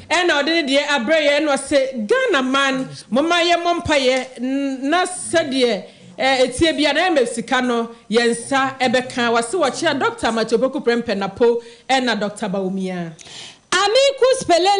ɛna ɔde ne deɛ abrɛ yɛn ɛna ɔse Ghana man momma yɛ mmɔ mpaeɛ na sɛdeɛ ɛteɛ biara na IMF sika no yɛn nsa ɛbɛka. Wase wɔkyea Doctor Matthew Opoku Prempeh Napo ɛna Doctor Bawumia. Amicus Pelele.